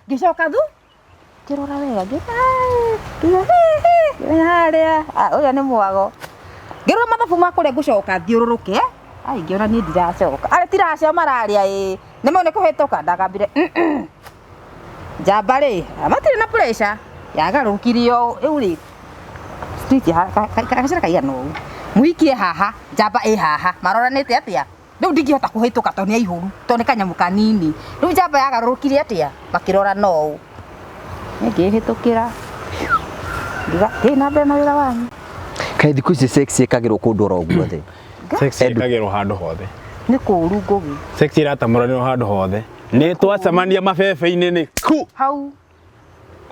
Speaker 3: Ngĩcoka ngĩrora wega, ngĩona harĩa, ũrĩa nĩ mwago. Ngĩrora mathabu ma kũrĩa ngũcoka thiũrũrũke, ai ngĩona niĩ ndiracoka. Arĩ ti racio mararĩa ĩ, nĩ mau nĩ kũhĩtũka, ndagambire, Njamba rĩ, matirĩ na pressure, yagarũrũkire o rĩu rĩ, street gacĩra kaigana ũũ, mũhikie haha, njamba ĩ haha, maroranĩte atĩa? Rĩu ndingĩhota kũhĩtũka tondũ nĩ aihũru, tondũ nĩ kanyamũ kanini. Rĩu njamba yagarũrũkire atĩa? Makĩrora no ũũ. Niĩ ngĩhĩtũkĩra. Ngiuga thiĩ na mbere na wĩra wanyu.
Speaker 2: Kaĩ thikũ ici sex ĩkagĩrwo kũndũ oro guothe?
Speaker 1: Sex ĩkagĩrwo handũ hothe.
Speaker 3: Nĩ kũũru Ngũgĩ.
Speaker 1: Sex ĩratamũranĩrwo handũ hothe. Nĩ twacemania mabebe-inĩ nĩ ku
Speaker 3: Hau.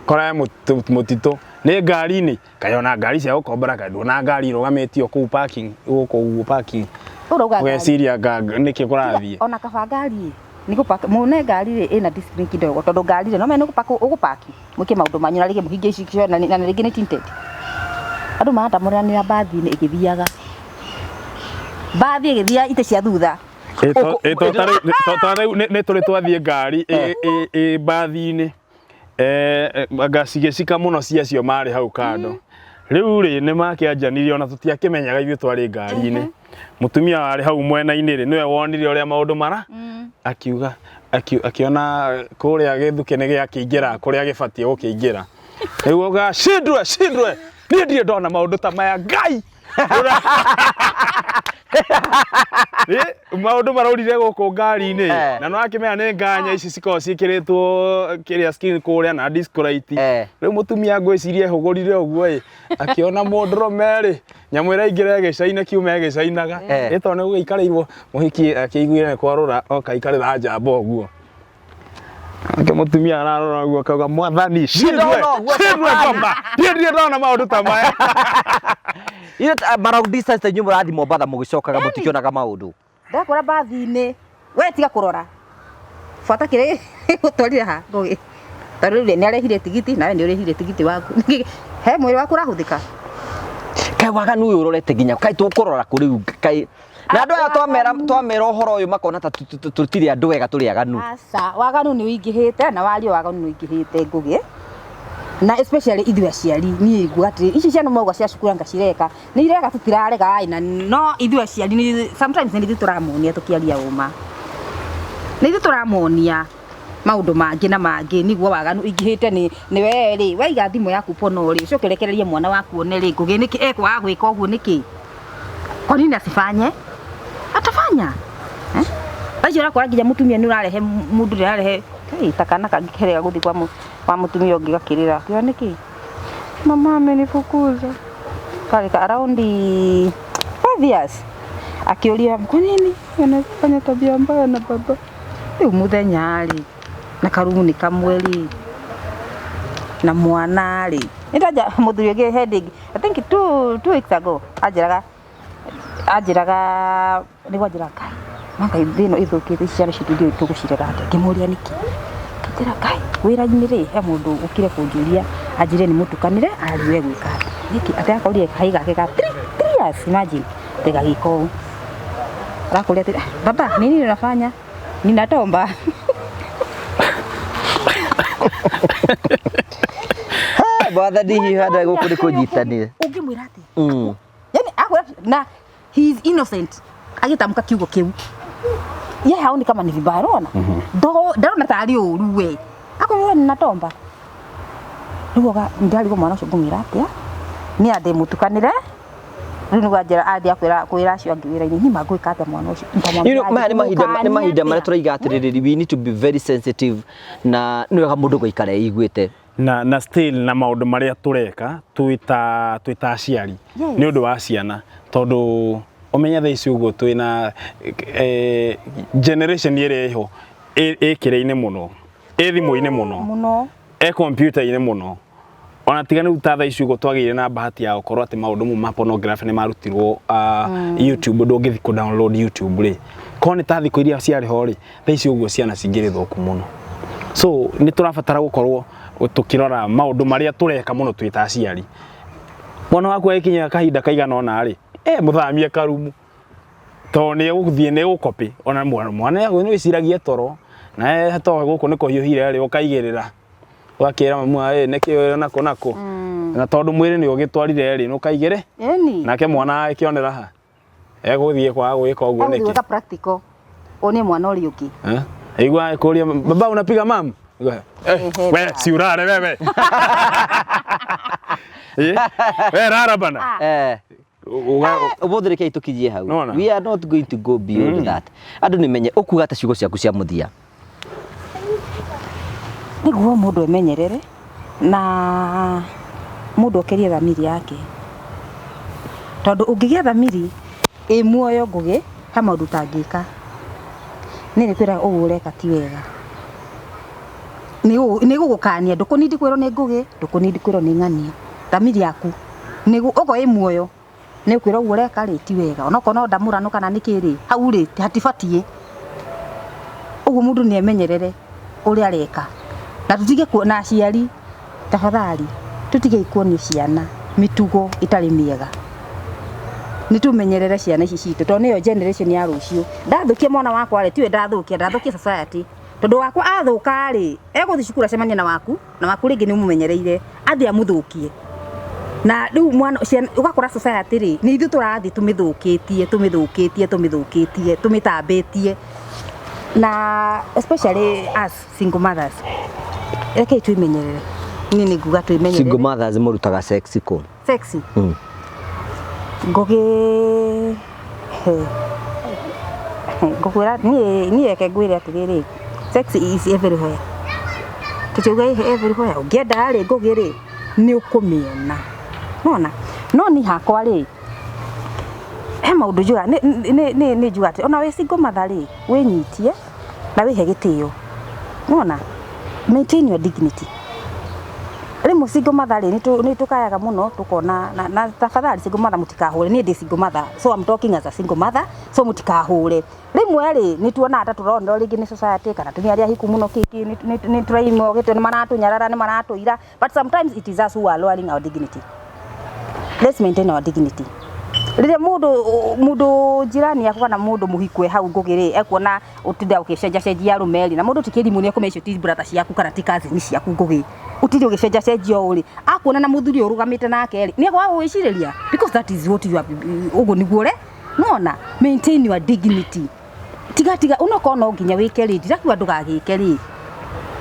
Speaker 1: Kora ya mũtitũ nĩ ngari-inĩ kaĩ ona ngari cia gũkombora kaĩ nduona ngari irũgamĩtio kũu parking gũkũ ũguo parking.
Speaker 3: Ũrauga ngari.
Speaker 1: Ũgeciria nĩkĩ kũrathiĩ.
Speaker 3: Ona kaba ngari nĩ gũpaka mũne ngari rĩ ĩna discipline kidogo tondũ ngari rĩ no mene nĩ ũgũpaki mwĩke maũndũ manyu na rĩngĩ mũhinge icicio na rĩngĩ nĩ tinted. Andũ maratamũranĩra mbathi-inĩ ĩgĩthiaga. Mbathi ĩgĩthiaga itĩ cia thutha.
Speaker 1: To rĩu nĩ tũrĩ twathiĩ ngari ĩ mbathi-inĩ anga cigĩcika mũno ciacio marĩ hau kando. Rĩu rĩ nĩ makĩanjanirie ona tũtiakĩmenyaga ithuĩ twarĩ ngari-inĩ. Mũtumia warĩ hau mwena-inĩ rĩ nĩwe wonire ũrĩa maũndũ mara akiuga akiona kũrĩa gĩthukĩ nĩ gĩakĩingĩra kũrĩa gĩbatiĩ gũkĩingĩra. Rĩu auga shindwe shindwe niĩ ndirĩ ndona maũndũ ta maya Ngai. Maũndũ maraurire gũkũ ngari-inĩ na no akĩmenya nĩ nganya ici cikoragwo ciĩkĩrĩtwo kĩrĩa skin kũrĩa na disco light. Rĩu mũtumia ngwĩciria ehũgũrire ũguo ĩ akĩona mũndũrũme rĩ nyamũ ĩraingĩra ĩgĩcaina kiuma ĩgĩcainaga ĩ tondũ nĩ gũgĩikarĩirwo mũhiki akĩiguire nĩ kwarũra oka aikarĩra njamba ũguo. Nake mũtumia ararora ũguo akauga mwathani shindwe shindwe kwamba niĩ ndirĩ ndona maũndũ ta maya.
Speaker 2: Ile mara distance ta inyuĩ mũrathiĩ Mombatha mũgĩcokaga mũtikĩonaga maũndũ.
Speaker 3: Ndakora mbathi-inĩ we tiga kũrora buata kĩrĩa gĩgũtwarire ha Ngũgĩ tondũ rĩu nĩ arehire tigiti nawe nĩ ũrĩhire tigiti waku he mwĩrĩ waku ũrahũthĩka.
Speaker 2: Kaĩ waganu ũyũ ũrorete nginya kaĩ tũkũrora kũ rĩu kaĩ na andũ aya twamera twamera ũhoro ũyũ makona ta tũtirĩ andũ ega tũrĩ aganu.
Speaker 3: Aca waganu nĩ ũingĩhĩte na wario waganu nĩ ũingĩhĩte Ngũgĩ na especially ithuĩ aciari niĩ nguga atĩrĩ ici ciana mauga cia cukuru anga cireka nĩ ireka tũtirarega ĩ na no ithuĩ aciari nĩ sometimes nĩ ithuĩ tũramonia tũkĩaria ũma nĩ ithuĩ tũramonia maũndũ mangĩ na mangĩ nĩguo waganu ũingĩhĩte nĩ nĩ we rĩ waiga thimũ yaku pono rĩ ũcoke ũrekererie mwana waku one rĩ Ngũgĩ nĩkĩ ekwaga gwĩka ũguo nĩkĩ kwa nini asifanye atafanya eh acio ũrakora nginya mũtumia nĩ ũrarehe mũndũ nĩ ũrarehe hey, ta kana kangĩ kerega gũthiĩ kwa mũtumia ũngĩ gakĩrĩra akiuga nĩkĩ mama amenifukuza karĩ ka around 5 years akĩũria kwa nini anafanya tabia mbaya na baba rĩu mũthenya rĩ na karumu nĩ kamwe rĩ na mwana rĩ nĩndanja mũthuri ũngĩ heading I think two weeks ago anjĩraga anjĩraga nĩguo anjĩraga Ngai Ngai thĩ ĩno ĩthũkĩte ici ciana citũ ndiũĩ tũgũcirera atĩa ngĩmũria nĩkĩ akĩnjĩra Ngai wĩra-inĩ rĩ he mũndũ ũkire kũnjũria anjĩre nĩ mũtukanĩre anjĩre gwĩka atĩa nĩkĩ atĩ akorire kahĩĩ gake ga 3 years imagine gagĩka ũũ arakũria atĩ baba nini nini unafanya ninatomba
Speaker 2: Mwathani hihi handa gũkũ nĩ kũnyitanĩra.
Speaker 3: Ũngĩmwĩra atĩa? Yani akwĩra na he is innocent agĩtamũka kiugo kĩu ye haoni kama ni vibaya unaona ndarona tarĩ ũru we akwĩra ninatomba rĩu oga ndarigwo mwana ũcio ngũmwĩra atĩa niĩ andĩ mũtukanĩre rĩu nĩguo anjĩra athiĩ akwĩra kwĩra acio angĩ wĩra-inĩ niĩ mangwĩka atĩa mwana ũcio
Speaker 2: You know, maya nĩ mahinda nĩ mahinda marĩa tũraiga atĩrĩrĩ we need to be very sensitive na nĩ wega mũndũ gũikara eiguĩte
Speaker 1: na still na maũndũ marĩa tũreka twĩta aciari nĩ ũndũ wa ciana tondũ ũmenye thaa ici ũguo twĩna generation ĩrĩa ĩho ĩ kĩrĩa-inĩ mũno ĩ thimũ-inĩ mũno
Speaker 3: mũno
Speaker 1: e kompiuta-inĩ mũno ona tiga rĩu ta thaa ici ũguo twagĩire na bahati ya gũkorwo atĩ maũndũ mau ma pornography nĩ marutirwo YouTube ndũngĩthiĩ kũ download YouTube rĩ korwo nĩ ta thikũ iria ciarĩ ho rĩ thaa ici ũguo ciana cingĩrĩ thũku mũno so nĩ tũrabatara gũkorwo tũkĩrora maũndũ marĩa tũreka mũno twĩ ta aciari mwana waku agĩkinya kahinda kaigana ũna rĩ mũthamie karumu tondũ nĩ egũthiĩ nĩ egũkopĩ ona mwana nĩ wĩciragia toro na to gũkũ nĩ kũhiũhire rĩ ũkaigĩrĩra ũgakĩra mamu nĩkĩ nako nako na tondũ mwĩrĩ nĩ ũgĩtwarire rĩ nũkaigĩre nake mwana agĩkĩonera ha egũthiĩ kwaga gwĩka ũguo nĩkĩ
Speaker 3: gwĩka practical onie mwana ũrĩa ũngĩ
Speaker 1: igua kũria baba unapiga mamu we si urare wewe we rara bana
Speaker 2: Ũmũthĩ rekei tũkinyie hau. We are not going to go beyond that. Andũ nĩ menye ũkuga ta ciugo ciaku cia mũthia.
Speaker 3: Nĩguo mũndũ emenyerere na Mũndũ okerie thamiri yake, tondũ ũngĩgĩa thamiri ĩ muoyo, Ngũgĩ, he maũndũ ũtangĩka. Niĩ nĩ kwĩraga ũguo ũreka ti wega, nĩ gũgũkania. Ndũkũnindi kwĩrwo nĩ Ngũgĩ, ndũkũnindi kwĩrwo nĩ ng'ania. Thamiri yaku okorwo ĩ muoyo nĩ ũkwĩra ũguo ũreka rĩ ti wega, onokorwo no ndamũrano kana nĩkĩ rĩ, hau rĩ hatibatiĩ. Ũguo mũndũ nĩ emenyerere ũrĩa areka, na tũtige na aciari, tafadhali, tũtige kuonia ciana mĩtugo ĩtarĩ mĩega. Nĩ tũmenyerere ciana ici citũ, tondũ nĩyo generation ya rũciũ. Ndathũkia mwana wakwa rĩ, tiwe ndathũkia, ndathũkia society, tondũ wakwa athũka rĩ, egũthiĩ cukuru acemanie na waku, na waku rĩngĩ nĩ ũmũmenyereire, athiĩ amũthũkie. Na rĩu mwana ciana ũgakora society rĩ, nĩ ithuĩ tũrathiĩ tũmĩthũkĩtie, tũmĩthũkĩtie, tũmĩthũkĩtie, tũmĩtambĩtie, na especially us single mothers. Rekei twĩmenyerere. Niĩ nĩ nguga twĩmenyerere.
Speaker 2: Single mothers mũrutaga sex kũ?
Speaker 3: Sexy. Ngũgĩ, he, ngũkwĩra niĩ reke ngwĩre atĩrĩrĩ, sex is everywhere. Tũtiuga everywhere, ũngĩenda rĩ, Ngũgĩ rĩ, nĩ ũkũmĩona. Nona no niĩ hakwa rĩ, he maũndũ njugaga, nĩ njugaga atĩ ona wĩ single mother rĩ, wĩnyitie na wĩhe gĩtĩo. Nona maintain your dignity. Rĩmwe single mother rĩ, nĩ tũkayaga mũno tũkona na tafadhali, single mother, mũtikahũre. Niĩ ndĩ single mother, so I'm talking as a single mother, so mũtikahũre. Rĩmwe rĩ, nĩ tuonaga ta tũronwo rĩngĩ nĩ society kana atumia arĩa ahiku mũno, kĩkĩ nĩ tũraimwo gĩtĩo, nĩ maratũnyarara, nĩ maratũira, but sometimes it is us who are lowering our dignity. Let's maintain our dignity. Rĩrĩa mũndũ jirani yaku kana mũndũ mũhiku e hau, Ngũgĩ rĩ, ekuona ũtinda ũgĩcenjacenjia arũme rĩ, na mũndũ ti kĩrimũ, nĩ ekũmenya icio ti brother ciaku kana ti cousin ciaku. Ngũgĩ, ũtinde ũgĩcenjacenjia ũũ rĩ, akuona na mũthuri ũyũ ũrũgamĩte nake rĩ, nĩ ekwaga gwĩcirĩria, because that is what you are. Ũguo nĩguo ũre nona. Maintain your dignity. Tiga tiga, unokorwo no nginya wĩke rĩ, ndirakiuga ndũgagĩke rĩ,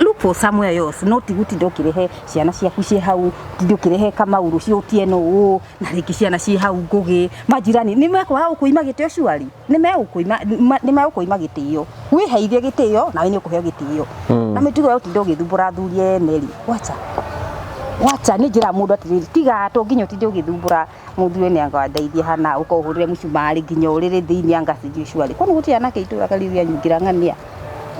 Speaker 3: look for somewhere else, no ti gũtinda ũkĩrehe ciana ciaku ciĩ hau, ũtinde ũkĩrehe Kamau rũciũ Otieno ũũ, na rĩngĩ ciana ciĩ hau. Ngũgĩ, majirani nĩ mekwaga gũkũima gĩtĩo, surely nĩ megũkũima gĩtĩo. Wĩheithie gĩtĩo, nawe nĩ ũkũheo gĩtĩo. Na mĩtugo ya gũtinda ũgĩthumbũra athuri ene rĩ, wacha, wacha. Nĩ njĩra mũndũ atĩrĩrĩ, tiga to nginya ũtinde ũgĩthumbũra mũthuri, nĩ anga ndeithie hana, ũka ũhũrĩre mũcumarĩ nginya ũrĩrĩ thĩinĩ, anga sijui surely kwani gũtirĩ anake itũra karĩu nyingĩra ng'ania,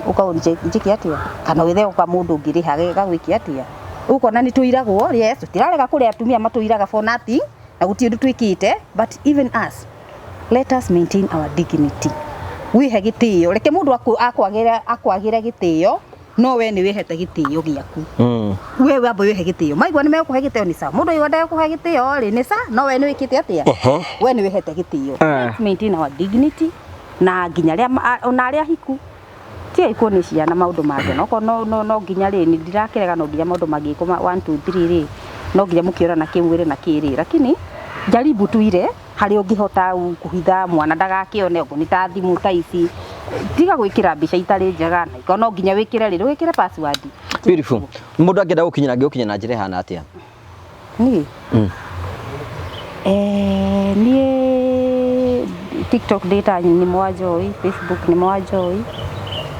Speaker 3: ũka njĩke atĩa, kana wĩthe ũka mũndũ ũngĩrĩha gagwĩke atĩa. Ũkona nĩ tũiragwo. Yes, tũtirarega kũrĩ atumia matũiraga for nothing na gũtirĩ ũndũ twĩkĩte, but even us, let us maintain our dignity. Wĩhe gĩtĩo, reke mũndũ akwagĩre gĩtĩo, no we nĩ wĩhete gĩtĩo gĩaku. We wamba wĩhe gĩtĩo, maigua nĩ megũkũhe gĩtĩo, nĩ sawa. Mũndũ aigua ndegũkũhe gĩtĩo rĩ, nĩ sa no we nĩ wĩkĩte atĩa? We nĩ wĩhete gĩtĩo. Let's maintain our dignity, na nginya arĩa ona arĩa ahiku, tigai kuonia ciana maũndũ mangĩ. Okorwo no nginya rĩ, nĩ ndirakĩrega, no nginya maũndũ mangĩkwo 1 2 3 rĩ, no nginya mũkĩorana kĩmwĩrĩ na kĩrĩ, lakini jaribu tu ile harĩa ũngĩhota kũhitha mwana ndagakĩone, okorwo nĩ ta thimũ ta ici, tiga gwĩkĩra mbica itarĩ njega, na ikorwo no nginya wĩkĩre rĩ, ndũgĩkĩre password.
Speaker 2: Beautiful. Mũndũ angĩenda gũkinyĩra, angĩgũkinya na njĩra ĩhana atĩa?
Speaker 3: Niĩ niĩ TikTok ndĩta nĩ Mwanjoi, Facebook nĩ Mwanjoi.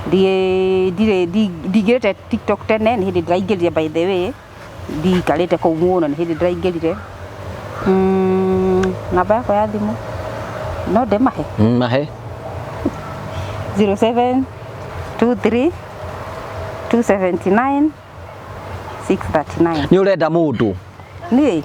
Speaker 3: Ndirĩ ndingĩrĩte TikTok tene, nĩ hĩndĩ ndĩraingĩrire. By the way, ndiikarĩte kũu mũno, nĩ hĩndĩ ndĩraingĩrire. Namba yakwa ya thimũ no ndĩmahe?
Speaker 2: Mahe.
Speaker 3: 0723 279 639.
Speaker 2: Nĩ ũrenda mũndũ?
Speaker 3: Niĩ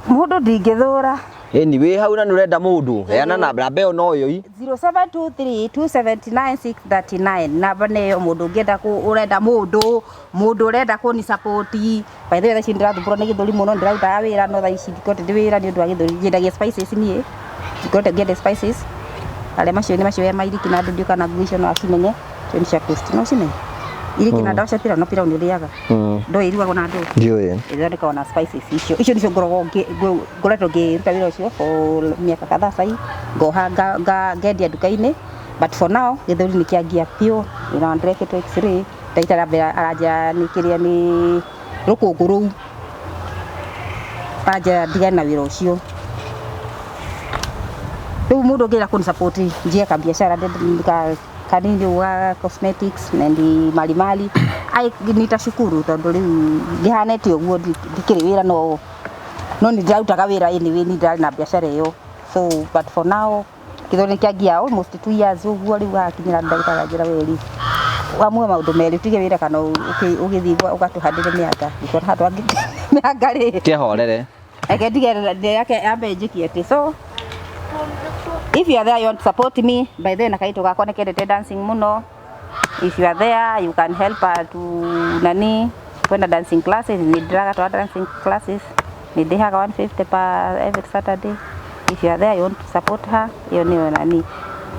Speaker 3: mũndũ ndingĩthũra.
Speaker 2: Ĩni wĩ hau na nĩ ũrenda mũndũ, heana namba, namba ĩyo no ĩyo i.
Speaker 3: 0723 279 639, namba nĩyo. Mũndũ ũngĩenda ũrenda mũndũ, mũndũ ũrenda kũni support. By the way, thaa ici ndĩrathumbũrwo nĩ gĩthũri mũno. Ndĩrarutaga wĩra, no thaa ici ndikoretwo ndĩ wĩra nĩ ũndũ wa gĩthũri. Nyendagia spices niĩ, ngoretwo ngĩendia spices arĩa macio nĩ macio ya mairiki na andũ. Ndiũĩ kana nguo icio no acimenye, icio nĩ cia coast, no ũcimenye iriki na ndawa cia pilau, no pilau nĩ ũrĩaga ndũĩ irugagwo na ndũ?
Speaker 2: Ndiũĩ.
Speaker 3: Ithondekagwo na spices icio. Icio nĩcio ngoragwo ngoretwo ngĩruta wĩra ũcio for mĩaka kadhaa sahi, ngoha ngendia nduka-inĩ, but for now gĩthũri nĩ kĩangia biũ na ndĩrekĩtwo X-ray. Ndagĩtarĩ ambĩra aranjĩra nĩ kĩrĩa, nĩ rũkũngũ rũu, aranjĩra ndigane na wĩra ũcio. Rĩu mũndũ ũngĩenda kũni support njie kabiacara
Speaker 6: kanini wa cosmetics na ndi malimali ai nitashukuru tondu riu ndihanete uguo ndikiri wira no no ni ndirarutaga wira anyway ni ndirari na biashara iyo so but for now kithoni kĩangia almost 2 years ũguo rĩu hakinyĩra ndagĩtarĩ anjĩra weri wamue maũndũ merĩ ũtige wĩra kana ũgĩthiĩ ũgatũhandĩre mĩanga ndikuona handũ angĩ mĩanga rĩ
Speaker 2: Kĩhorere.
Speaker 6: Reke ndige yake yambe njĩkie atĩ so if you are there you want to support me by the way na kaitũ gakwa nĩ kendete dancing mũno if you are there you can help her to nani kwenda dancing classes nĩ ndĩragatwara dancing classes nĩ ndĩhaga 150 per every Saturday if you are there you want to support her ĩyo nĩyo nani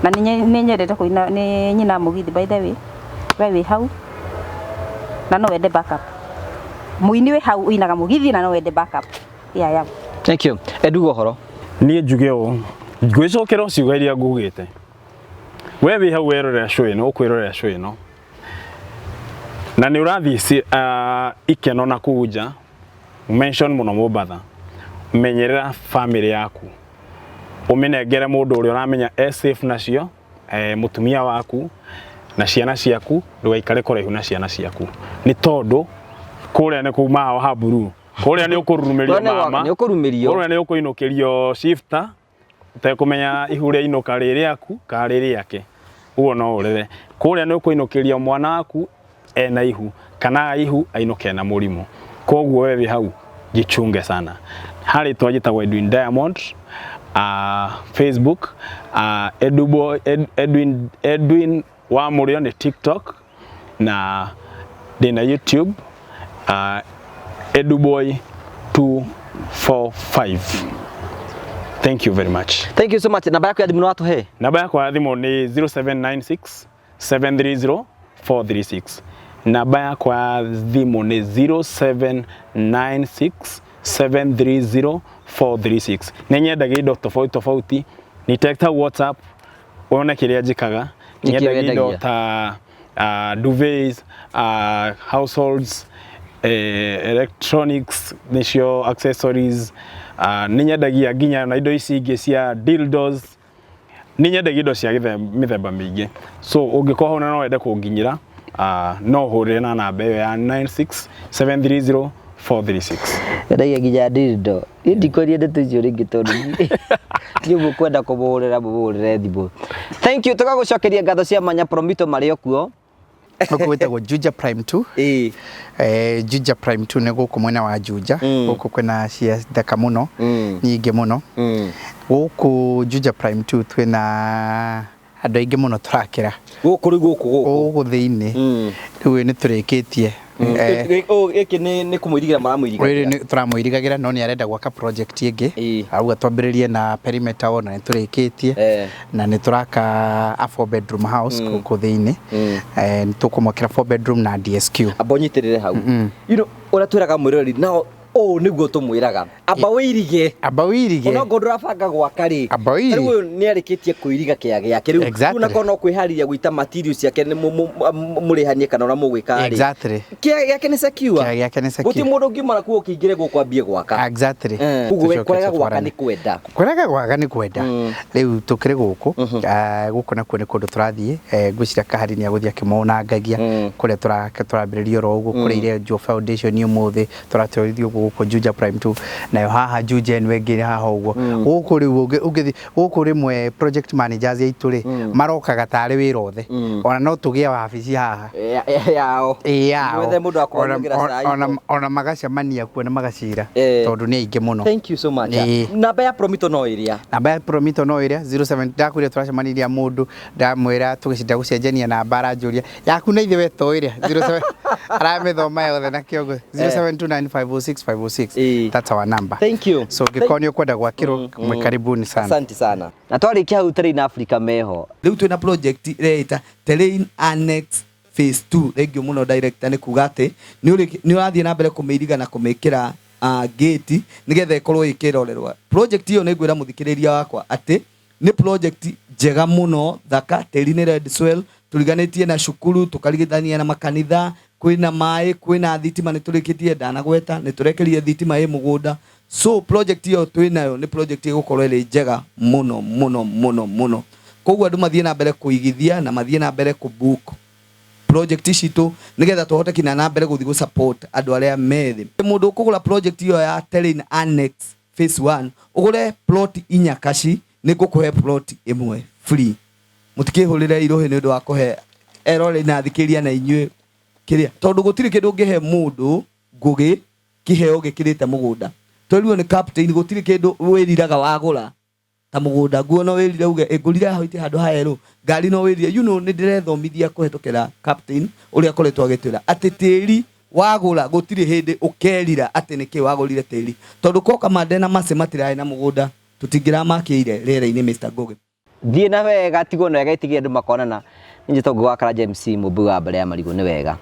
Speaker 6: na nĩ nyendete kũina nĩ nyina mũgithi by the way we wĩ hau na no wende backup mũini wĩ hau ũinaga mũgithi na no wende backup yeah, yeah.
Speaker 2: Thank you. Eduga ũhoro.
Speaker 1: Niĩ njuge ũũ ngwĩcokera o ciugo iria ngugĩte we wĩ hau werorera show ĩno ũkwĩrorera show ĩno na nĩ ũrathiĩ ikeno na kũu nja mention mũno Mombatha menyerera family yaku ũmĩnengere mũndũ ũrĩa ũramenya e safe nacio mũtumia waku na ciana ciaku ndũgaikare kũraihu na ciana ciaku nĩ tondũ kũrĩa nĩ kuma haha mburu kũrĩa nĩ ũkũrurumĩrio mama
Speaker 2: Nĩ ũkũrumĩrio.
Speaker 1: Kũrĩa nĩ ũkũinũkĩrio shifter ũtekũmenya ihu rĩa inũka rĩ rĩaku kana rĩ rĩake ũguo no ũrere kũrĩa nĩ ũkũinũkĩrio mwana waku ena ihu kana ihu ainũke ena mũrimũ koguo we wĩ hau jichunge sana harĩ twanjĩtagwo Edwin Diamond Facebook Eduboy, Edwin, Edwin wa Mũrĩo nĩ TikTok na ndĩna YouTube Eduboy 245. Thank you very much.
Speaker 2: Thank you so much. Namba yaku ya thimũ nĩ watũhe?
Speaker 1: Namba yakwa ya thimũ nĩ 0796 730 436. Namba yakwa ya thimũ nĩ 0796 730 436. Nĩ nyendagia indo tofauti tofauti. Ni text hau WhatsApp wone kĩrĩa njĩkaga.
Speaker 2: Nĩkĩĩ
Speaker 1: Nyendagia indo
Speaker 2: wendagia?
Speaker 1: ta duvets, households, electronics nĩcio accessories. Nĩ nyendagia nginya na indo ici ingĩ cia dildos nĩ nyendagia indo cia mĩthemba mĩingĩ so ũngĩkorwo hau na no wende kũnginyĩra no ũhũrĩre na namba ĩyo ya 96730 436.
Speaker 2: Endagia nginya dildo. Niĩ ndikwaria ndeto icio rĩngĩ tondũ niĩ mũkwenda kũmũhũrĩra mũmũhũrĩre thimũ. Thank you. Tũgagũcokeria ngatho cia mwanya Promito marĩ o kuo.
Speaker 4: Gũkũ gwĩtagwo Juja Prime 2.
Speaker 2: Ĩĩ.
Speaker 4: Juja Prime 2 nĩ gũkũ mwena wa Juja. Gũkũ kwĩna cia thaka mũno, nyingĩ mũno. Gũkũ Juja Prime 2 twĩna andũ aingĩ mũno tũrakĩra.
Speaker 2: Gũkũ rĩu gũkũ gũkũ.
Speaker 4: Gũkũ thĩinĩ. Rĩu nĩ tũrĩkĩtie.
Speaker 2: Gĩkĩ nĩ kũmũirigĩra maramũirigagĩra.
Speaker 4: Rĩrĩ nĩ tũramũirigagĩra no nĩ arenda gwaka project ĩngĩ. Arauga twambĩrĩrie na perimeter wall na nĩ tũrĩkĩtie. Na nĩ tũraka a 4 bedroom house gũkũ thĩinĩ. Nĩ tũkũmwakĩra 4 bedroom na DSQ.
Speaker 2: Amba ũnyitĩrĩre hau. You know, ũrĩa twĩraga mwĩroreri nao ũũ nĩguo tũmwĩraga. Amba ũirige.
Speaker 4: Amba ũirige.
Speaker 2: Ona okorwo ndũrabanga gwaka rĩ.
Speaker 4: Amba ũirige.
Speaker 2: Rĩu ũyũ nĩ arĩkĩtie kũiriga kĩaga gĩake rĩu.
Speaker 4: Exactly.
Speaker 2: Rĩu nakorwo no kwĩharĩria gũita material ciake nĩ mũrĩhanie kana ũrĩa mũgwĩka rĩ.
Speaker 4: Exactly.
Speaker 2: Kĩaga gĩake nĩ secure.
Speaker 4: Kĩaga gĩake nĩ secure.
Speaker 2: Gũtirĩ mũndũ ũngiuma na kuo ũkĩingĩre gũkũ ambie gwaka.
Speaker 4: Exactly.
Speaker 2: Koguo we kũrega gwaka nĩ kwenda.
Speaker 4: Kũrega gwaka nĩ kwenda. Rĩu tũkĩrĩ gũkũ, gũkũ nakuo nĩ kũndũ tũrathiĩ, ngwĩciria Kahari nĩ egũthiĩ akĩmonangagia kũrĩa tũrambĩrĩria oro ũguo kũrĩa irenjwo foundation ũmũthĩ tũratwarithio gũkũ Juja Prime 2 nayo haha Juja ĩno ĩngĩ haha ũguo. Gũkũ rĩu ũngĩthiĩ gũkũ rĩmwe project managers aitũ rĩ marokaga tarĩ wĩra othe. Ona no tũgĩe wabici haha.
Speaker 2: Yao.
Speaker 4: Yao.
Speaker 2: Mwethe mũndũ wa kũmanyugĩra cai.
Speaker 4: Ona magacemania kuo na magacira tondũ nĩ aingĩ mũno.
Speaker 2: Thank you so much. Namba ya Promito no ĩrĩa.
Speaker 4: Namba ya Promito no ĩrĩa 07 ndakwĩra tũracemanirie mũndũ ndamwĩra tũgĩcinda gũcenjania namba aranjũria yaku na ithe we to ĩrĩa 07 aramĩthoma yothe na kĩongo 0729506506. That's our number.
Speaker 2: Thank you.
Speaker 4: So ũngĩkorwo nĩ ũkwenda gwakĩrwo mwĩ karibuni sana.
Speaker 2: Asante sana. Na twarĩkia hau Terrain Africa meho.
Speaker 5: Rĩu twĩna project ĩreĩta Terrain Annex Phase 2. Thank you mũno director nĩ kuga atĩ nĩ ũrathiĩ na mbere kũmĩiriga na kũmĩkĩra gate nĩgetha ĩkorwo ĩkĩrorerwa. Project ĩyo nĩ ngwĩra mũthikĩrĩria wakwa atĩ nĩ project njega mũno thaka, tĩri nĩ red soil, tũriganĩtie na cukuru, tũkarigithania na makanitha, kwĩna maĩ, kwĩna thitima, nĩ tũrĩkĩtie ndanagweta, nĩ tũrekerie thitima ĩ mũgũnda. So project ĩyo twĩnayo nĩ project ĩgũkorwo ĩrĩ njega mũno mũno mũno mũno. Koguo andũ mathiĩ na mbere kũigithia na mathiĩ na mbere kũ book project citũ nĩgetha tũhote kinya na mbere gũthiĩ gũ support andũ arĩa me thĩ. Mũndũ ũkũgũra project ĩyo ya Terrain Annex phase 1 ũgũre plot inya kaci nĩ ngũkũhe plot ĩmwe free. Mũtikĩhũrĩre irũhĩ nĩ ũndũ wa kũhe eroreri na athikĩrĩria na inyuĩ kĩrĩa, tondũ gũtirĩ kĩndũ ũngĩhe mũndũ Ngũgĩ kĩheo gĩkĩrĩte mũgũnda. Twerirwo nĩ captain gũtirĩ kĩndũ wĩriraga wagũra ta mũgũnda. Nguo no wĩrire uge ĩ ngũrire haha handũ ha herũ, ngari no wĩrire. You know, nĩ ndĩrethomithia kũhetũkĩra captain ũrĩa akoretwo agĩtwĩra atĩ tĩri wagũra gũtirĩ hĩndĩ ũkerira atĩ nĩkĩ wagũrire tĩri, tondũ ko Kamande na Mercy matirarĩ na mũgũnda tũtingĩramakĩire rĩera-inĩ Mr. Ngũgĩ.
Speaker 2: Thiĩ na wega, tigwo na wega, itigie andũ makonana. Niĩ njĩtagwo Ngũgĩ wa Karanja MC, mũmbi wa mbere ya marigũ. Nĩ wega.